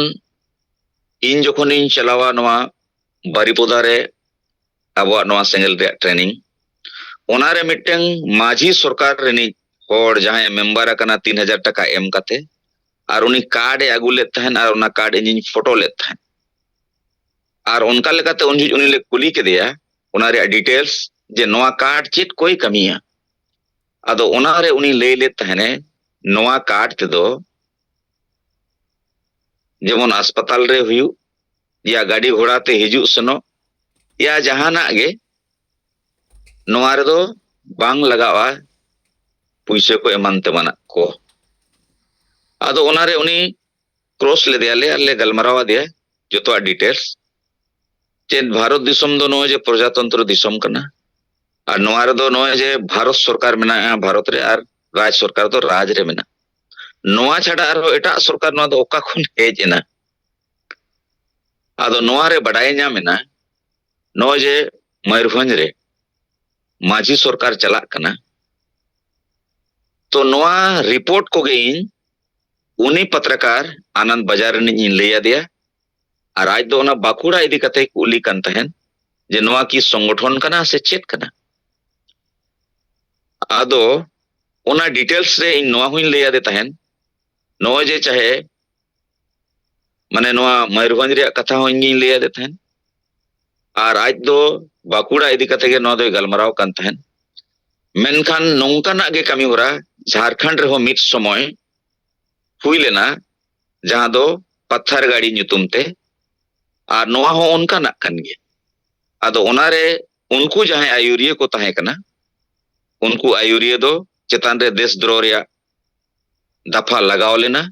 ᱤᱧ ᱡᱚᱠᱷᱚᱱᱤᱧ ᱪᱟᱞᱟᱣᱟ ᱱᱚᱣᱟ ᱵᱟᱨᱤᱯᱚᱫᱟ ᱨᱮ ᱟᱵᱚᱣᱟᱜ ᱱᱚᱣᱟ ᱥᱮᱸᱜᱮᱞ ᱨᱮᱭᱟᱜ ᱴᱨᱮᱱᱤᱝ, ᱚᱱᱟᱨᱮ ᱢᱤᱫᱴᱟᱝ ᱢᱟᱹᱡᱷᱤ ᱥᱚᱨᱠᱟᱨ ᱨᱤᱱᱤᱡ ᱦᱚᱲ ᱡᱟᱦᱟᱸᱭ ᱢᱮᱢᱵᱟᱨ ᱟᱠᱟᱱᱟ ᱛᱤᱱ ᱦᱟᱡᱟᱨ ᱴᱟᱠᱟ ᱮᱢ ᱠᱟᱛᱮ, ᱟᱨ ᱩᱱᱤ ᱠᱟᱨᱰ ᱮ ᱟᱹᱜᱩ ᱞᱮᱫ ᱛᱟᱦᱮᱸᱱ ᱟᱨ ᱚᱱᱟ ᱠᱟᱨᱰ ᱤᱧᱤᱧ ᱯᱷᱳᱴᱳ ᱞᱮᱫ ᱛᱟᱦᱮᱸᱱ᱾ ᱟᱨ ᱚᱱᱠᱟ ᱞᱮᱠᱟᱛᱮ ᱩᱱ ᱡᱚᱦᱚᱜ ᱩᱱᱤ ᱞᱮ ᱠᱩᱞᱤ ᱠᱮᱫᱮᱭᱟ ᱚᱱᱟ ᱨᱮᱭᱟᱜ ᱰᱤᱴᱮᱞᱥ, ᱡᱮ ᱱᱚᱣᱟ ᱠᱟᱨᱰ ᱪᱮᱫ ᱠᱚᱭ ᱠᱟᱹᱢᱤᱭᱟ᱾ ᱟᱫᱚ ᱚᱱᱟᱨᱮ ᱩᱱᱤ ᱞᱟᱹᱭ ᱞᱮᱫ ᱛᱟᱦᱮᱱᱮ, ᱱᱚᱣᱟ ᱠᱟᱨᱰ ᱛᱮᱫᱚ ᱡᱮᱢᱚᱱ ᱦᱟᱥᱯᱟᱛᱟᱞ ᱨᱮ ᱦᱩᱭᱩᱜ, ᱭᱟ ᱜᱟᱹᱰᱤ ᱜᱷᱚᱲᱟ ᱛᱮ ᱦᱤᱡᱩᱜ ᱥᱮᱱᱚᱜ, ᱭᱟ ᱡᱟᱦᱟᱱᱟᱜ ᱜᱮ, ᱱᱚᱣᱟ ᱨᱮᱫᱚ ᱵᱟᱝ ᱞᱟᱜᱟᱜᱼᱟ ᱯᱩᱭᱥᱟᱹ ᱠᱚ ᱮᱢᱟᱱ ᱛᱮᱢᱟᱱᱟᱜ ᱠᱚ᱾ ᱟᱫᱚ ᱚᱱᱟᱨᱮ ᱩᱱᱤ ᱠᱨᱚᱥ ᱞᱮᱫᱮᱭᱟᱞᱮ ᱟᱨ ᱞᱮ ᱜᱟᱞᱢᱟᱨᱟᱣ ᱟᱫᱮᱭᱟ ᱡᱚᱛᱚᱣᱟᱜ ᱰᱤᱴᱮᱞᱥ᱾ ᱪᱮᱫ ᱵᱷᱟᱨᱚᱛ ᱫᱤᱥᱚᱢ ᱫᱚ ᱱᱚᱜᱼᱚᱭ ᱡᱮ ᱯᱨᱚᱡᱟᱛᱚᱱᱛᱨᱚ ᱫᱤᱥᱚᱢ ᱠᱟᱱᱟ, ᱟᱨ ᱱᱚᱣᱟ ᱨᱮᱫᱚ ᱱᱚᱜᱼᱚᱭ ᱡᱮ ᱵᱷᱟᱨᱚᱛ ᱥᱚᱨᱠᱟᱨ ᱢᱮᱱᱟᱜᱼᱟ, ᱵᱷᱟᱨᱚᱛ ᱨᱮ, ᱟᱨ ᱨᱟᱡᱽ ᱥᱚᱨᱠᱟᱨ ᱫᱚ ᱨᱟᱡᱽ ᱨᱮ ᱢᱮᱱᱟᱜᱼᱟ᱾ ᱱᱚᱣᱟ ᱪᱷᱟᱰᱟ ᱟᱨᱦᱚᱸ ᱮᱴᱟᱜ ᱥᱚᱨᱠᱟᱨ ᱱᱚᱣᱟ ᱫᱚ ᱚᱠᱟ ᱠᱷᱚᱱ ᱦᱮᱡ ᱮᱱᱟ? ᱟᱫᱚ ᱱᱚᱣᱟ ᱨᱮ ᱵᱟᱰᱟᱭ ᱧᱟᱢ ᱮᱱᱟ, ᱱᱚᱜᱼᱚᱭ ᱡᱮ ᱢᱚᱭᱩᱨᱵᱷᱚᱸᱡᱽ ᱨᱮ ᱢᱟᱹᱡᱷᱤ ᱥᱚᱨᱠᱟᱨ ᱪᱟᱞᱟᱜ ᱠᱟᱱᱟ, ᱛᱚ ᱱᱚᱣᱟ ᱨᱤᱯᱳᱨᱴ ᱠᱚᱜᱮ ᱤᱧ ᱩᱱᱤ ᱯᱚᱛᱨᱚᱠᱟᱨ ᱟᱱᱟᱱᱫ ᱵᱟᱡᱟᱨ ᱨᱤᱱᱤᱡ ᱤᱧ ᱞᱟᱹᱭ ᱟᱫᱮᱭᱟ᱾ ᱟᱨ ᱟᱡ ᱫᱚ ᱚᱱᱟ ᱵᱟᱸᱠᱩᱲᱟ ᱤᱫᱤ ᱠᱟᱛᱮ ᱠᱩᱞᱤ ᱠᱟᱱ ᱛᱟᱦᱮᱸᱱ ᱡᱮ ᱱᱚᱣᱟ ᱠᱤ ᱥᱚᱝᱜᱚᱴᱷᱚᱱ ᱠᱟᱱᱟ ᱥᱮ ᱪᱮᱫ ᱠᱟᱱᱟ? ᱟᱫᱚ ᱚᱱᱟ ᱰᱤᱴᱮᱞᱥ ᱨᱮ ᱤᱧ ᱱᱚᱣᱟ ᱦᱚᱸᱧ ᱞᱟᱹᱭ ᱟᱫᱮ ᱛᱟᱦᱮᱸᱱ, ᱱᱚᱜᱼᱚᱭ ᱡᱮ ᱪᱟᱦᱮ ᱢᱟᱱᱮ ᱱᱚᱣᱟ ᱢᱚᱭᱩᱨᱵᱷᱚᱸᱡᱽ ᱨᱮᱭᱟᱜ ᱠᱟᱛᱷᱟ ᱦᱚᱸ ᱤᱧ ᱜᱤᱧ ᱞᱟᱹᱭ ᱟᱫᱮ ᱛᱟᱦᱮᱸᱱ, ᱟᱨ ᱟᱡ ᱫᱚ ᱵᱟᱸᱠᱩᱲᱟ ᱤᱫᱤ ᱠᱟᱛᱮ ᱜᱮ ᱱᱚᱣᱟ ᱫᱚᱭ ᱜᱟᱞᱢᱟᱨᱟᱣ ᱠᱟᱱ ᱛᱟᱦᱮᱸᱱ᱾ ᱢᱮᱱᱠᱷᱟᱱ ᱱᱚᱝᱠᱟᱱᱟᱜ ᱜᱮ ᱠᱟᱹᱢᱤ ᱦᱚᱨᱟ ᱡᱷᱟᱲᱠᱷᱚᱸᱰ ᱨᱮᱦᱚᱸ ᱢᱤᱫ ᱥᱚᱢᱚᱭ ᱦᱩᱭ ᱞᱮᱱᱟ, ᱡᱟᱦᱟᱸ ᱫᱚ ᱯᱟᱛᱷᱟᱨ ᱜᱟᱲᱤ ᱧᱩᱛᱩᱢ ᱛᱮ, ᱟᱨ ᱱᱚᱣᱟ ᱦᱚᱸ ᱚᱱᱠᱟᱱᱟᱜ ᱠᱟᱱ ᱜᱮᱭᱟ᱾ ᱟᱫᱚ ᱚᱱᱟᱨᱮ ᱩᱱᱠᱩ ᱡᱟᱦᱟᱸᱭ ᱟᱹᱭᱩᱨᱤᱭᱟᱹ ᱠᱚ ᱛᱟᱦᱮᱸ ᱠᱟᱱᱟ, ᱩᱱᱠᱩ ᱟᱹᱭᱩᱨᱤᱭᱟᱹ ᱫᱚ ᱪᱮᱛᱟᱱ ᱨᱮ ᱫᱮᱥᱫᱨᱳᱦ ᱨᱮᱭᱟᱜ ᱫᱟᱯᱷᱟ ᱞᱟᱜᱟᱣ ᱞᱮᱱᱟ,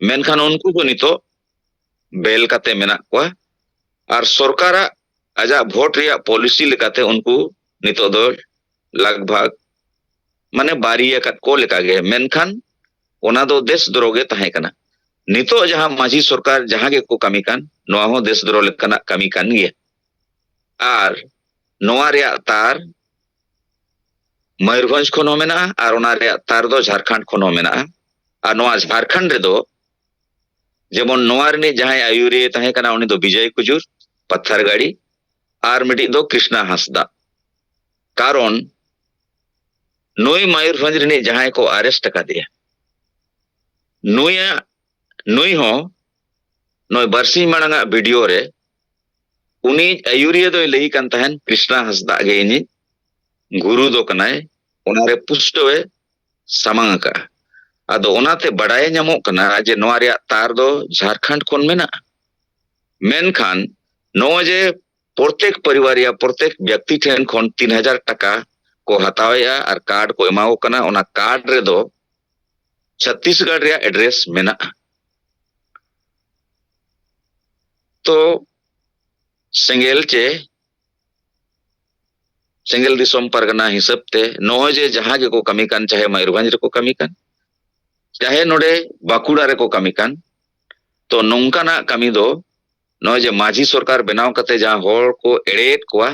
ᱢᱮᱱᱠᱷᱟᱱ ᱩᱱᱠᱩ ᱫᱚ ᱱᱤᱛᱚᱜ ᱵᱮᱞ ᱠᱟᱛᱮ ᱢᱮᱱᱟᱜ ᱠᱚᱣᱟ᱾ ᱟᱨ ᱥᱚᱨᱠᱟᱨᱟᱜ ᱟᱡᱟᱜ ᱵᱷᱳᱴ ᱨᱮᱭᱟᱜ ᱯᱚᱞᱤᱥᱤ ᱞᱮᱠᱟᱛᱮ ᱩᱱᱠᱩ ᱱᱤᱛᱚᱜ ᱫᱚ ᱞᱟᱜᱽ ᱵᱷᱟᱜᱽ ᱢᱟᱱᱮ ᱵᱟᱹᱨᱤ ᱟᱠᱟᱫ ᱠᱚ ᱞᱮᱠᱟᱜᱮ, ᱢᱮᱱᱠᱷᱟᱱ ᱚᱱᱟ ᱫᱚ ᱫᱮᱥ ᱫᱨᱳᱦ ᱜᱮ ᱛᱟᱦᱮᱸ ᱠᱟᱱᱟ᱾ ᱱᱤᱛᱚᱜ ᱡᱟᱦᱟᱸ ᱢᱟᱹᱡᱷᱤ ᱥᱚᱨᱠᱟᱨ ᱡᱟᱦᱟᱸ ᱜᱮᱠᱚ ᱠᱟᱹᱢᱤ ᱠᱟᱱ, ᱱᱚᱣᱟ ᱦᱚᱸ ᱫᱮᱥ ᱫᱨᱳᱦ ᱞᱮᱠᱟᱱᱟᱜ ᱠᱟᱹᱢᱤ ᱠᱟᱱ ᱜᱮᱭᱟ᱾ ᱟᱨ ᱱᱚᱣᱟ ᱨᱮᱭᱟᱜ ᱛᱟᱨ ᱢᱚᱭᱩᱨᱵᱷᱚᱸᱡᱽ ᱠᱷᱚᱱ ᱦᱚᱸ ᱢᱮᱱᱟᱜᱼᱟ ᱟᱨ ᱚᱱᱟ ᱨᱮᱭᱟᱜ ᱛᱟᱨ ᱫᱚ ᱡᱷᱟᱲᱠᱷᱚᱸᱰ ᱠᱷᱚᱱ ᱦᱚᱸ ᱢᱮᱱᱟᱜᱼᱟ᱾ ᱟᱨ ᱱᱚᱣᱟ ᱡᱷᱟᱲᱠᱷᱚᱸᱰ ᱨᱮᱫᱚ ᱡᱮᱢᱚᱱ ᱱᱚᱣᱟ ᱨᱤᱱᱤᱡ ᱡᱟᱦᱟᱸᱭ ᱟᱹᱭᱩᱨᱤᱭᱟᱹ ᱛᱟᱦᱮᱸ ᱠᱟᱱᱟ, ᱩᱱᱤ ᱫᱚ ᱵᱤᱡᱚᱭ ᱠᱩᱡᱩᱨ, ᱯᱟᱛᱷᱟᱨ ᱜᱟᱲᱤ, ᱟᱨ ᱢᱤᱫᱴᱤᱡ ᱫᱚ ᱠᱨᱤᱥᱱᱟ ᱦᱟᱸᱥᱫᱟ᱾ ᱠᱟᱨᱚᱱ ᱱᱩᱭ ᱢᱚᱭᱩᱨᱵᱷᱚᱸᱡᱽ ᱨᱤᱱᱤᱡ ᱡᱟᱦᱟᱸᱭ ᱠᱚ ᱟᱨᱮᱥᱴ ᱟᱠᱟᱫᱮᱭᱟ, ᱱᱩᱭᱟᱜ, ᱱᱩᱭ ᱦᱚᱸ ᱱᱚᱜᱼᱚᱭ ᱵᱟᱨᱥᱤᱧ ᱢᱟᱲᱟᱝ ᱟᱜ ᱵᱷᱤᱰᱤᱭᱳ ᱨᱮ ᱩᱱᱤ ᱟᱹᱭᱩᱨᱤᱭᱟᱹ ᱫᱚᱭ ᱞᱟᱹᱭ ᱠᱟᱱ ᱛᱟᱦᱮᱸᱱ, ᱠᱨᱤᱥᱱᱟ ᱦᱟᱸᱥᱫᱟ ᱜᱮ ᱤᱧᱤᱡ ᱜᱩᱨᱩ ᱫᱚ ᱠᱟᱱᱟᱭ, ᱚᱱᱟᱨᱮ ᱯᱩᱥᱴᱟᱹᱣ ᱮ ᱥᱟᱢᱟᱝ ᱟᱠᱟᱫᱼᱟ᱾ ᱟᱫᱚ ᱚᱱᱟᱛᱮ ᱵᱟᱰᱟᱭ ᱧᱟᱢᱚᱜ ᱠᱟᱱᱟ ᱡᱮ ᱱᱚᱣᱟ ᱨᱮᱭᱟᱜ ᱛᱟᱨ ᱫᱚ ᱡᱷᱟᱲᱠᱷᱚᱸᱰ ᱠᱷᱚᱱ ᱢᱮᱱᱟᱜᱼᱟ᱾ ᱢᱮᱱᱠᱷᱟᱱ ᱱᱚᱜᱼᱚᱭ ᱡᱮ ᱯᱨᱚᱛᱮᱠ ᱯᱚᱨᱤᱵᱟᱨ ᱭᱟ ᱯᱨᱚᱛᱮᱠ ᱵᱮᱠᱛᱤ ᱴᱷᱮᱱ ᱠᱷᱚᱱ ᱛᱤᱱ ᱦᱟᱡᱟᱨ ᱴᱟᱠᱟ ᱠᱚ ᱦᱟᱛᱟᱣᱮᱫᱼᱟ ᱟᱨ ᱠᱟᱨᱰ ᱠᱚ ᱮᱢᱟ ᱠᱚ ᱠᱟᱱᱟ, ᱚᱱᱟ ᱠᱟᱨᱰ ᱨᱮᱫᱚ ᱪᱷᱚᱛᱤᱥᱜᱚᱲ ᱨᱮᱭᱟᱜ ᱮᱰᱨᱮᱥ ᱢᱮᱱᱟᱜᱼᱟ᱾ ᱛᱚ ᱥᱮᱸᱜᱮᱞ ᱪᱮ ᱥᱮᱸᱜᱮᱞ ᱫᱤᱥᱚᱢ ᱯᱟᱨᱜᱟᱱᱟ ᱦᱤᱥᱟᱹᱵ ᱛᱮ ᱱᱚᱜᱼᱚᱭ ᱡᱮ ᱡᱟᱦᱟᱸ ᱜᱮᱠᱚ ᱠᱟᱹᱢᱤ ᱠᱟᱱ, ᱪᱟᱦᱮ ᱢᱚᱭᱩᱨᱵᱷᱚᱸᱡᱽ ᱨᱮᱠᱚ ᱠᱟᱹᱢᱤ ᱠᱟᱱ, ᱪᱟᱦᱮ ᱱᱚᱰᱮ ᱵᱟᱸᱠᱩᱲᱟ ᱨᱮᱠᱚ ᱠᱟᱹᱢᱤ ᱠᱟᱱ, ᱛᱚ ᱱᱚᱝᱠᱟᱱᱟᱜ ᱠᱟᱹᱢᱤ ᱫᱚ ᱱᱚᱜᱼᱚᱭ ᱡᱮ ᱢᱟᱹᱡᱷᱤ ᱥᱚᱨᱠᱟᱨ ᱵᱮᱱᱟᱣ ᱠᱟᱛᱮ ᱡᱟᱦᱟᱸ ᱦᱚᱲ ᱠᱚ ᱮᱲᱮᱭᱮᱫ ᱠᱚᱣᱟ,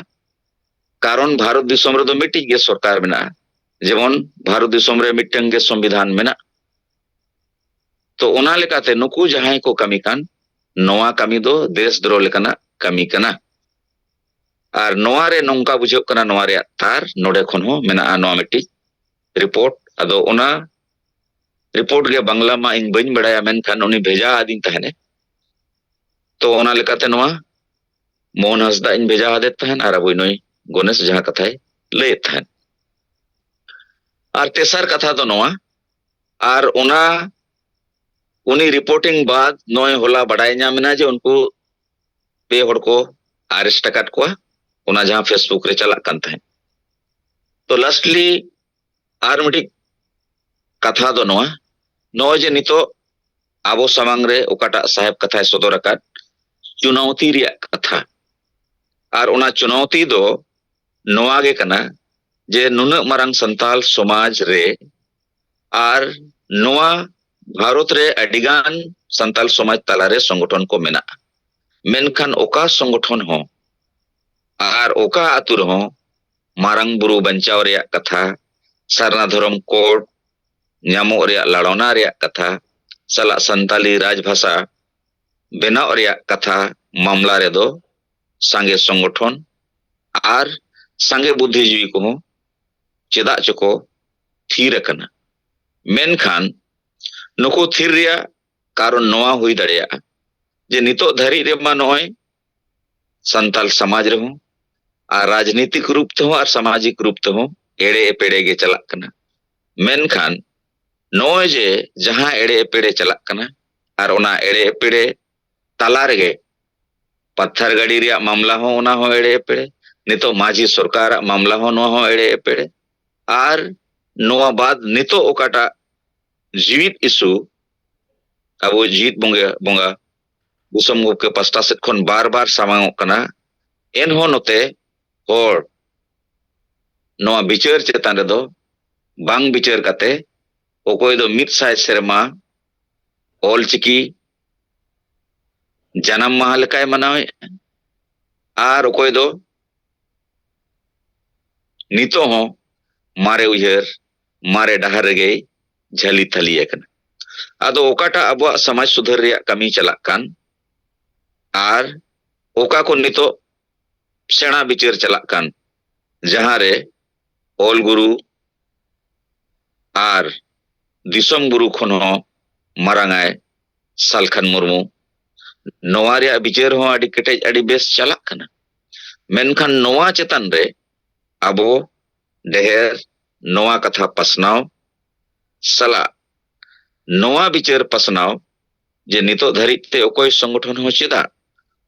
ᱠᱟᱨᱚᱱ ᱵᱷᱟᱨᱚᱛ ᱫᱤᱥᱚᱢ ᱨᱮᱫᱚ ᱢᱤᱫᱴᱤᱡ ᱜᱮ ᱥᱚᱨᱠᱟᱨ ᱢᱮᱱᱟᱜᱼᱟ, ᱡᱮᱢᱚᱱ ᱵᱷᱟᱨᱚᱛ ᱫᱤᱥᱚᱢ ᱨᱮ ᱢᱤᱫᱴᱟᱝ ᱜᱮ ᱥᱚᱝᱵᱤᱫᱷᱟᱱ ᱢᱮᱱᱟᱜ᱾ ᱛᱚ ᱚᱱᱟ ᱞᱮᱠᱟᱛᱮ ᱱᱩᱠᱩ ᱡᱟᱦᱟᱸᱭ ᱠᱚ ᱠᱟᱹᱢᱤ ᱠᱟᱱ, ᱱᱚᱣᱟ ᱠᱟᱹᱢᱤ ᱫᱚ ᱫᱮᱥ ᱫᱨᱳᱦ ᱞᱮᱠᱟᱱᱟᱜ ᱠᱟᱹᱢᱤ ᱠᱟᱱᱟ᱾ ᱟᱨ ᱱᱚᱣᱟ ᱨᱮ ᱱᱚᱝᱠᱟ ᱵᱩᱡᱷᱟᱹᱜ ᱠᱟᱱᱟ, ᱱᱚᱣᱟ ᱨᱮᱭᱟᱜ ᱛᱟᱨ ᱱᱚᱰᱮ ᱠᱷᱚᱱ ᱦᱚᱸ ᱢᱮᱱᱟᱜᱼᱟ, ᱱᱚᱣᱟ ᱢᱤᱫᱴᱤᱡ ᱨᱤᱯᱳᱨᱴ᱾ ᱟᱫᱚ ᱚᱱᱟ ᱨᱤᱯᱳᱨᱴ ᱜᱮ ᱵᱟᱝᱞᱟ ᱢᱟ ᱤᱧ ᱵᱟᱹᱧ ᱵᱟᱲᱟᱭᱟ, ᱢᱮᱱᱠᱷᱟᱱ ᱩᱱᱤ ᱵᱷᱮᱡᱟ ᱟᱹᱫᱤᱧ ᱛᱟᱦᱮᱱᱮ᱾ ᱛᱚ ᱚᱱᱟ ᱞᱮᱠᱟᱛᱮ ᱱᱚᱣᱟ ᱢᱳᱦᱚᱱ ᱦᱟᱸᱥᱫᱟ ᱤᱧ ᱵᱷᱮᱡᱟ ᱟᱫᱮ ᱛᱟᱦᱮᱱ, ᱟᱨ ᱟᱵᱚᱭ ᱱᱩᱭ ᱜᱚᱱᱮᱥ ᱡᱟᱦᱟᱸ ᱠᱟᱛᱷᱟᱭ ᱞᱟᱹᱭᱮᱫ ᱛᱟᱦᱮᱸᱫ᱾ ᱟᱨ ᱛᱮᱥᱟᱨ ᱠᱟᱛᱷᱟ ᱫᱚ ᱱᱚᱣᱟ, ᱟᱨ ᱚᱱᱟ ᱩᱱᱤ ᱨᱤᱯᱳᱨᱴᱤᱝ ᱵᱟᱫ ᱱᱚᱜᱼᱚᱭ ᱦᱚᱞᱟ ᱵᱟᱰᱟᱭ ᱧᱟᱢ ᱮᱱᱟ ᱡᱮ ᱩᱱᱠᱩ ᱯᱮ ᱦᱚᱲ ᱠᱚ ᱟᱨᱮᱥᱴ ᱟᱠᱟᱫ ᱠᱚᱣᱟ, ᱚᱱᱟ ᱡᱟᱦᱟᱸ ᱯᱷᱮᱥᱵᱩᱠ ᱨᱮ ᱪᱟᱞᱟᱜ ᱠᱟᱱ ᱛᱟᱦᱮᱸᱫ᱾ ᱛᱚ ᱞᱟᱥᱴᱞᱤ ᱟᱨ ᱢᱤᱫᱴᱤᱡ ᱠᱟᱛᱷᱟ ᱫᱚ ᱱᱚᱣᱟ, ᱱᱚᱜᱼᱚᱭ ᱡᱮ ᱱᱤᱛᱚᱜ ᱟᱵᱚ ᱥᱟᱢᱟᱝ ᱨᱮ ᱚᱠᱟᱴᱟᱜ ᱥᱟᱦᱮᱵ ᱠᱟᱛᱷᱟᱭ ᱥᱚᱫᱚᱨ ᱟᱠᱟᱫ, ᱪᱩᱱᱟᱣᱛᱤ ᱨᱮᱭᱟᱜ ᱠᱟᱛᱷᱟ, ᱟᱨ ᱚᱱᱟ ᱪᱩᱱᱟᱣᱛᱤ ᱫᱚ ᱱᱚᱣᱟ ᱜᱮ ᱠᱟᱱᱟ ᱡᱮ ᱱᱩᱱᱟᱹᱜ ᱢᱟᱨᱟᱝ ᱥᱟᱱᱛᱟᱞ ᱥᱚᱢᱟᱡᱽ ᱨᱮ ᱟᱨ ᱱᱚᱣᱟ ᱵᱷᱟᱨᱚᱛ ᱨᱮ ᱟᱹᱰᱤᱜᱟᱱ ᱥᱟᱱᱛᱟᱞ ᱥᱚᱢᱟᱡᱽ ᱛᱟᱞᱟᱨᱮ ᱥᱚᱝᱜᱚᱴᱷᱚᱱ ᱠᱚ ᱢᱮᱱᱟᱜᱼᱟ, ᱢᱮᱱᱠᱷᱟᱱ ᱚᱠᱟ ᱥᱚᱝᱜᱚᱴᱷᱚᱱ ᱦᱚᱸ ᱟᱨ ᱚᱠᱟ ᱟᱹᱛᱩ ᱨᱮᱦᱚᱸ ᱢᱟᱨᱟᱝ ᱵᱩᱨᱩ ᱵᱟᱧᱪᱟᱣ ᱨᱮᱭᱟᱜ ᱠᱟᱛᱷᱟ, ᱥᱟᱨᱱᱟ ᱫᱷᱚᱨᱚᱢ ᱠᱳᱰ ᱧᱟᱢᱚᱜ ᱨᱮᱭᱟᱜ ᱞᱟᱲᱚᱱᱟ ᱨᱮᱭᱟᱜ ᱠᱟᱛᱷᱟ ᱥᱟᱞᱟᱜ ᱥᱟᱱᱛᱟᱞᱤ ᱨᱟᱡᱽ ᱵᱷᱟᱥᱟ ᱵᱮᱱᱟᱣ ᱨᱮᱭᱟᱜ ᱠᱟᱛᱷᱟ ᱢᱟᱢᱞᱟ ᱨᱮᱫᱚ ᱥᱟᱸᱜᱮ ᱥᱚᱝᱜᱚᱴᱷᱚᱱ ᱟᱨ ᱥᱟᱸᱜᱮ ᱵᱩᱫᱽᱫᱷᱤᱡᱤᱵᱤ ᱠᱚᱦᱚᱸ ᱪᱮᱫᱟᱜ ᱪᱚᱠᱚ ᱛᱷᱤᱨ ᱟᱠᱟᱱᱟ᱾ ᱢᱮᱱᱠᱷᱟᱱ ᱱᱩᱠᱩ ᱛᱷᱤᱨ ᱨᱮᱭᱟᱜ ᱠᱟᱨᱚᱱ ᱱᱚᱣᱟ ᱦᱩᱭ ᱫᱟᱲᱮᱭᱟᱜᱼᱟ ᱡᱮ ᱱᱤᱛᱚᱜ ᱫᱷᱟᱹᱨᱤᱡ ᱨᱮᱢᱟ ᱱᱚᱜᱼᱚᱭ ᱥᱟᱱᱛᱟᱞ ᱥᱚᱢᱟᱡᱽ ᱨᱮᱦᱚᱸ ᱟᱨ ᱨᱟᱡᱽᱱᱤᱛᱤᱠ ᱨᱩᱯ ᱛᱮᱦᱚᱸ ᱟᱨ ᱥᱟᱢᱟᱡᱤᱠ ᱨᱩᱯ ᱛᱮᱦᱚᱸ ᱮᱲᱮ ᱮᱯᱮᱲᱮ ᱜᱮ ᱪᱟᱞᱟᱜ ᱠᱟᱱᱟ᱾ ᱢᱮᱱᱠᱷᱟᱱ ᱱᱚᱜᱼᱚᱭ ᱡᱮ ᱡᱟᱦᱟᱸ ᱮᱲᱮ ᱮᱯᱮᱲᱮ ᱪᱟᱞᱟᱜ ᱠᱟᱱᱟ, ᱟᱨ ᱚᱱᱟ ᱮᱲᱮ ᱮᱯᱮᱲᱮ ᱛᱟᱞᱟ ᱨᱮᱜᱮ ᱯᱟᱛᱷᱟᱨ ᱜᱟᱹᱰᱤ ᱨᱮᱭᱟᱜ ᱢᱟᱢᱞᱟ ᱦᱚᱸ, ᱚᱱᱟ ᱦᱚᱸ ᱮᱲᱮ ᱮᱯᱮᱲᱮ, ᱱᱤᱛᱚᱜ ᱢᱟᱹᱡᱷᱤ ᱥᱚᱨᱠᱟᱨᱟᱜ ᱢᱟᱢᱞᱟ ᱦᱚᱸ, ᱱᱚᱣᱟ ᱦᱚᱸ ᱮᱲᱮ ᱮᱯᱮᱲᱮ, ᱟᱨ ᱱᱚᱣᱟ ᱵᱟᱫ ᱱᱤᱛᱚᱜ ᱚᱠᱟᱴᱟᱜ ᱡᱤᱣᱤᱫ ᱤᱥᱩ, ᱟᱵᱚ ᱡᱤᱣᱤᱫ ᱵᱚᱸᱜᱟ ᱵᱚᱸᱜᱟ ᱫᱤᱥᱚᱢ ᱜᱚᱢᱠᱮ ᱯᱟᱥᱴᱟ ᱥᱮᱫ ᱠᱷᱚᱱ ᱵᱟᱨ ᱵᱟᱨ ᱥᱟᱢᱟᱝᱚᱜ ᱠᱟᱱᱟ, ᱮᱱᱦᱚᱸ ᱱᱚᱛᱮ ᱦᱚᱲ ᱱᱚᱣᱟ ᱵᱤᱪᱟᱹᱨ ᱪᱮᱛᱟᱱ ᱨᱮᱫᱚ ᱵᱟᱝ ᱵᱤᱪᱟᱹᱨ ᱠᱟᱛᱮ ᱚᱠᱚᱭ ᱫᱚ ᱢᱤᱫ ᱥᱟᱭ ᱥᱮᱨᱢᱟ ᱚᱞᱪᱤᱠᱤ ᱡᱟᱱᱟᱢ ᱢᱟᱦᱟ ᱞᱮᱠᱟᱭ ᱢᱟᱱᱟᱣᱮᱫᱼᱟ, ᱟᱨ ᱚᱠᱚᱭ ᱫᱚ ᱱᱤᱛᱚᱜ ᱦᱚᱸ ᱢᱟᱨᱮ ᱩᱭᱦᱟᱹᱨ, ᱢᱟᱨᱮ ᱰᱟᱦᱟᱨ ᱨᱮᱜᱮᱭ ᱡᱷᱟᱹᱞᱤ ᱛᱷᱟᱹᱞᱤ ᱟᱠᱟᱱᱟ᱾ ᱟᱫᱚ ᱚᱠᱟᱴᱟᱜ ᱟᱵᱚᱣᱟᱜ ᱥᱚᱢᱟᱡᱽ ᱥᱩᱫᱷᱟᱹᱨ ᱨᱮᱭᱟᱜ ᱠᱟᱹᱢᱤ ᱪᱟᱞᱟᱜ ᱠᱟᱱ, ᱟᱨ ᱚᱠᱟ ᱠᱚ ᱱᱤᱛᱚᱜ ᱥᱮᱬᱟ ᱵᱤᱪᱟᱹᱨ ᱪᱟᱞᱟᱜ ᱠᱟᱱ, ᱡᱟᱦᱟᱸ ᱨᱮ ᱚᱞ ᱜᱩᱨᱩ ᱟᱨ ᱫᱤᱥᱚᱢ ᱜᱩᱨᱩ ᱠᱷᱚᱱ ᱦᱚᱸ ᱢᱟᱨᱟᱝ ᱟᱭ ᱥᱟᱞᱠᱷᱟᱱ ᱢᱩᱨᱢᱩ᱾ ᱱᱚᱣᱟ ᱨᱮᱭᱟᱜ ᱵᱤᱪᱟᱹᱨ ᱦᱚᱸ ᱟᱹᱰᱤ ᱠᱮᱴᱮᱡ, ᱟᱹᱰᱤ ᱵᱮᱥ ᱪᱟᱞᱟᱜ ᱠᱟᱱᱟ᱾ ᱢᱮᱱᱠᱷᱟᱱ ᱱᱚᱣᱟ ᱪᱮᱛᱟᱱ ᱨᱮ ᱟᱵᱚ ᱰᱷᱮᱨ ᱱᱚᱣᱟ ᱠᱟᱛᱷᱟ ᱯᱟᱥᱱᱟᱣ ᱥᱟᱞᱟᱜ ᱱᱚᱣᱟ ᱵᱤᱪᱟᱹᱨ ᱯᱟᱥᱱᱟᱣ ᱡᱮ ᱱᱤᱛᱚᱜ ᱫᱷᱟᱹᱨᱤᱡ ᱛᱮ ᱚᱠᱚᱭ ᱥᱚᱝᱜᱚᱴᱷᱚᱱ ᱦᱚᱸ ᱪᱮᱫᱟᱜ,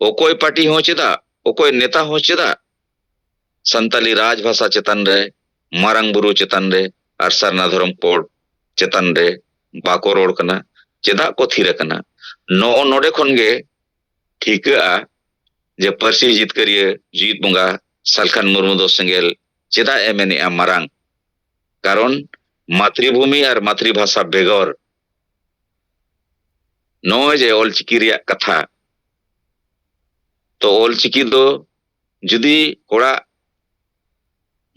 ᱚᱠᱚᱭ ᱯᱟᱨᱴᱤ ᱦᱚᱸ ᱪᱮᱫᱟᱜ, ᱚᱠᱚᱭ ᱱᱮᱛᱟ ᱦᱚᱸ ᱪᱮᱫᱟᱜ ᱥᱟᱱᱛᱟᱞᱤ ᱨᱟᱡᱽ ᱵᱷᱟᱥᱟ ᱪᱮᱛᱟᱱ ᱨᱮ, ᱢᱟᱨᱟᱝ ᱵᱩᱨᱩ ᱪᱮᱛᱟᱱ ᱨᱮ ᱟᱨ ᱥᱟᱨᱱᱟ ᱫᱷᱚᱨᱚᱢ ᱠᱳᱰ ᱪᱮᱛᱟᱱ ᱨᱮ ᱵᱟᱠᱚ ᱨᱚᱲ ᱠᱟᱱᱟ? ᱪᱮᱫᱟᱜ ᱠᱚ ᱛᱷᱤᱨ ᱟᱠᱟᱱᱟ? ᱱᱚᱜᱼᱚ ᱱᱚᱰᱮ ᱠᱷᱚᱱ ᱜᱮ ᱴᱷᱤᱠᱟᱹᱜᱼᱟ ᱡᱮ ᱯᱟᱹᱨᱥᱤ ᱡᱤᱛᱠᱟᱹᱨᱤᱭᱟᱹ ᱡᱤᱣᱤᱫ ᱵᱚᱸᱜᱟ ᱥᱟᱞᱠᱷᱟᱱ ᱢᱩᱨᱢᱩ ᱫᱚ ᱥᱮᱸᱜᱮᱞ ᱪᱮᱫᱟᱜ ᱮ ᱢᱮᱱᱮᱜᱼᱟ ᱢᱟᱨᱟᱝ? ᱠᱟᱨᱚᱱ ᱢᱟᱛᱨᱤᱵᱷᱩᱢᱤ ᱟᱨ ᱢᱟᱛᱨᱤᱵᱷᱟᱥᱟ ᱵᱮᱜᱚᱨ ᱱᱚᱜᱼᱚᱭ ᱡᱮ ᱚᱞᱪᱤᱠᱤ ᱨᱮᱭᱟᱜ ᱠᱟᱛᱷᱟ, ᱛᱚ ᱚᱞᱪᱤᱠᱤ ᱫᱚ ᱡᱩᱫᱤ ᱦᱚᱲᱟᱜ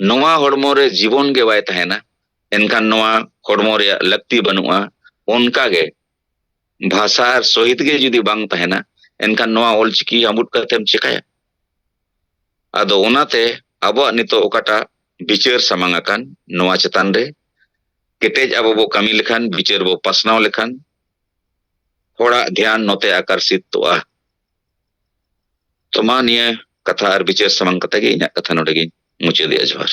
ᱱᱚᱣᱟ ᱦᱚᱲᱢᱚ ᱨᱮ ᱡᱤᱵᱚᱱ ᱜᱮ ᱵᱟᱭ ᱛᱟᱦᱮᱱᱟ, ᱮᱱᱠᱷᱟᱱ ᱱᱚᱣᱟ ᱦᱚᱲᱢᱚ ᱨᱮᱭᱟᱜ ᱞᱟᱹᱠᱛᱤ ᱵᱟᱹᱱᱩᱜᱼᱟ᱾ ᱚᱱᱠᱟ ᱜᱮ ᱵᱷᱟᱥᱟ ᱟᱨ ᱥᱚᱦᱤᱛ ᱜᱮ ᱡᱩᱫᱤ ᱵᱟᱝ ᱛᱟᱦᱮᱱᱟ, ᱮᱱᱠᱷᱟᱱ ᱱᱚᱣᱟ ᱚᱞᱪᱤᱠᱤ ᱦᱟᱢᱩᱴ ᱠᱟᱛᱮᱢ ᱪᱮᱠᱟᱭᱟ? ᱟᱫᱚ ᱚᱱᱟᱛᱮ ᱟᱵᱚᱣᱟᱜ ᱱᱤᱛᱚᱜ ᱚᱠᱟᱴᱟᱜ ᱵᱤᱪᱟᱹᱨ ᱥᱟᱢᱟᱝ ᱟᱠᱟᱱ, ᱱᱚᱣᱟ ᱪᱮᱛᱟᱱ ᱨᱮ ᱠᱮᱴᱮᱡ ᱟᱵᱚ ᱵᱚ ᱠᱟᱹᱢᱤ ᱞᱮᱠᱷᱟᱱ, ᱵᱤᱪᱟᱹᱨ ᱵᱚ ᱯᱟᱥᱱᱟᱣ ᱞᱮᱠᱷᱟᱱ, ᱦᱚᱲᱟᱜ ᱫᱷᱮᱭᱟᱱ ᱱᱚᱛᱮ ᱟᱠᱟᱨᱥᱤᱛᱚᱜᱼᱟ᱾ ᱛᱚ ᱢᱟ ᱱᱤᱭᱟᱹ ᱠᱟᱛᱷᱟ ᱟᱨ ᱵᱤᱪᱟᱹᱨ ᱥᱟᱢᱟᱝ ᱠᱟᱛᱮ ᱜᱮ ᱤᱧᱟᱹᱜ ᱠᱟᱛᱷᱟ ᱱᱚᱰᱮ ᱜᱤᱧ ᱢᱩᱪᱟᱹᱫᱮᱜᱼᱟ᱾ ᱡᱚᱦᱟᱨ᱾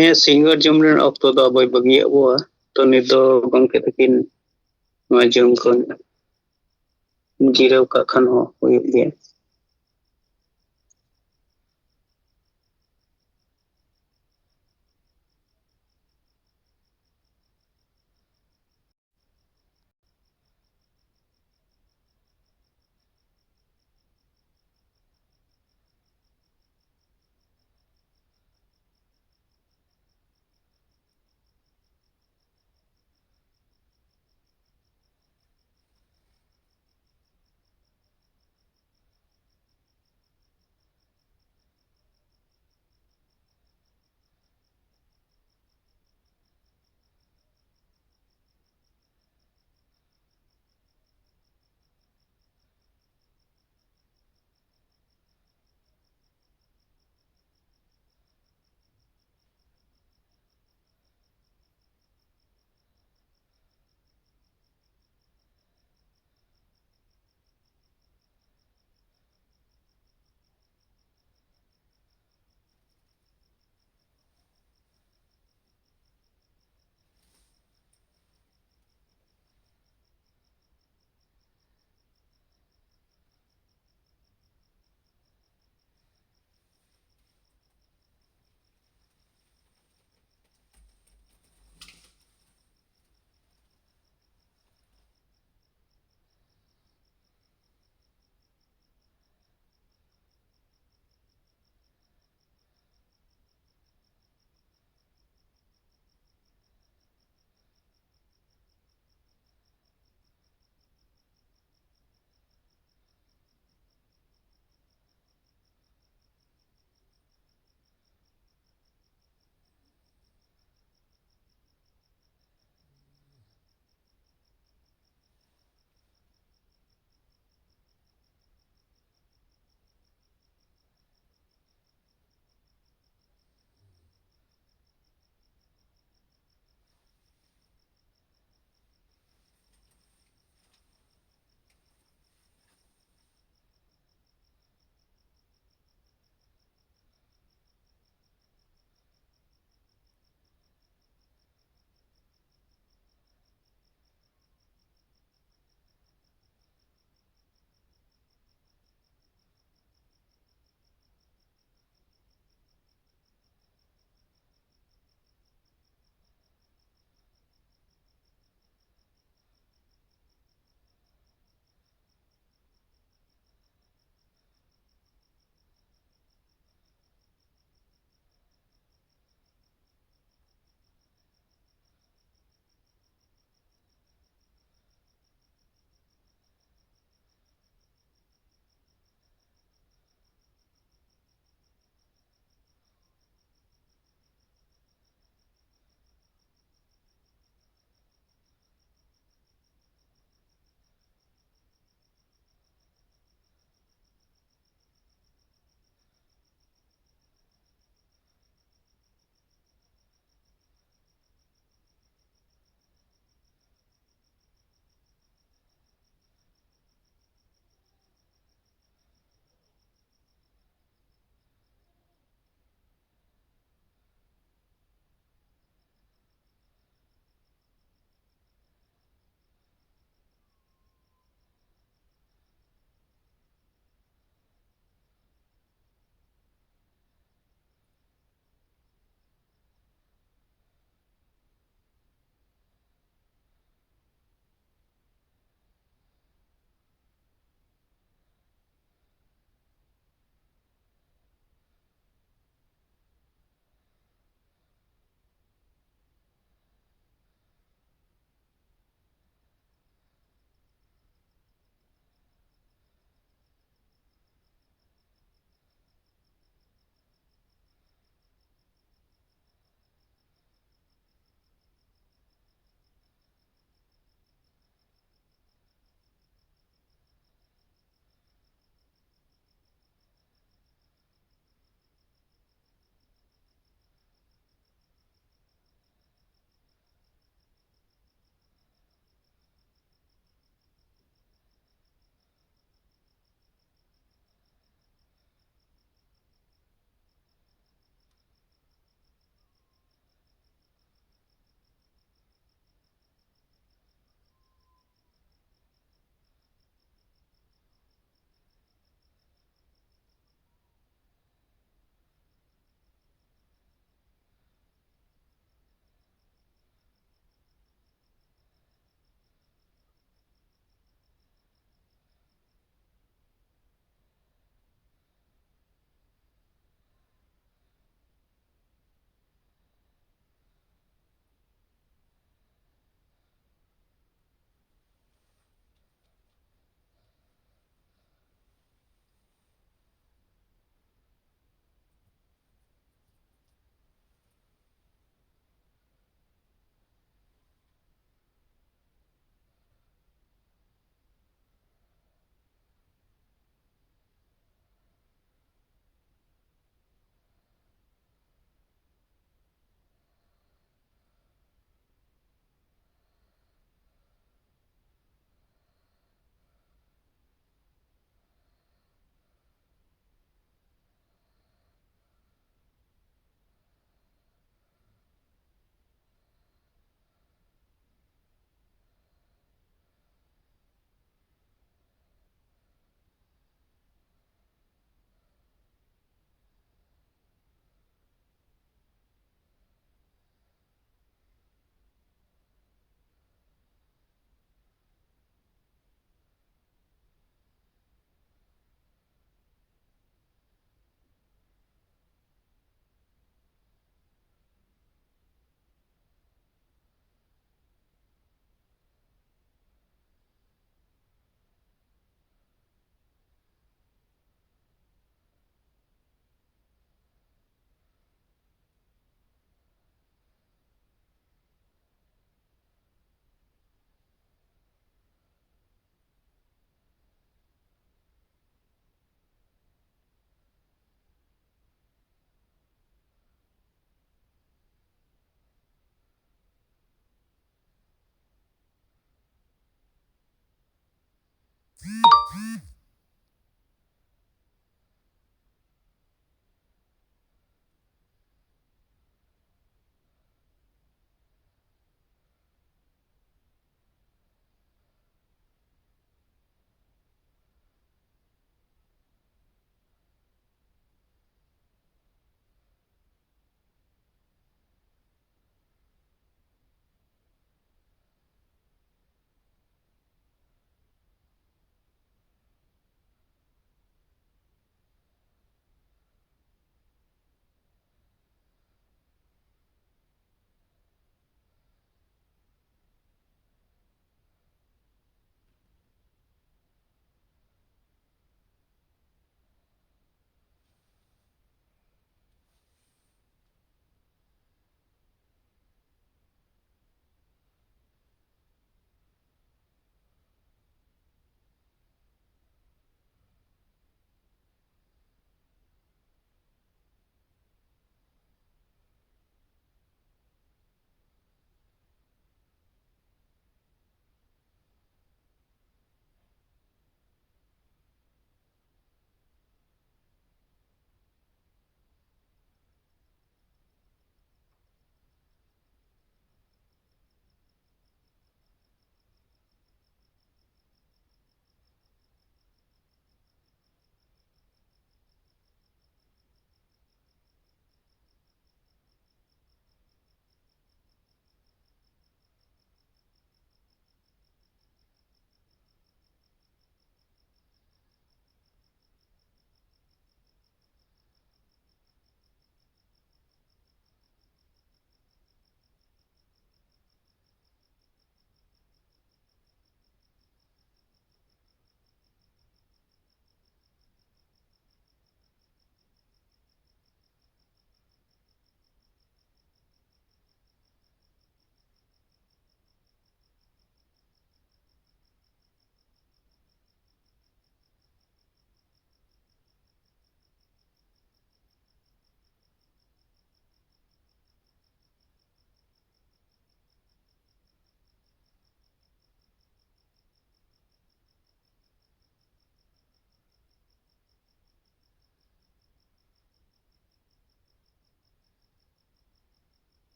ᱦᱮᱸ, ᱥᱤᱸᱜᱟᱹᱲ ᱡᱚᱢ ᱨᱮᱱᱟᱜ ᱚᱠᱛᱚ ᱫᱚ ᱟᱵᱚᱭ ᱵᱟᱹᱜᱤᱭᱟᱜ ᱵᱚᱣᱟ᱾ ᱛᱚ, ᱱᱤᱛ ᱫᱚ ᱜᱚᱢᱠᱮ ᱛᱟᱹᱠᱤᱱ ᱱᱚᱣᱟ ᱡᱚᱢ ᱠᱷᱚᱱ ᱡᱤᱨᱟᱹᱣ ᱠᱟᱜ ᱠᱷᱟᱱ ᱦᱚᱸ ᱦᱩᱭᱩᱜ ᱜᱮᱭᱟ᱾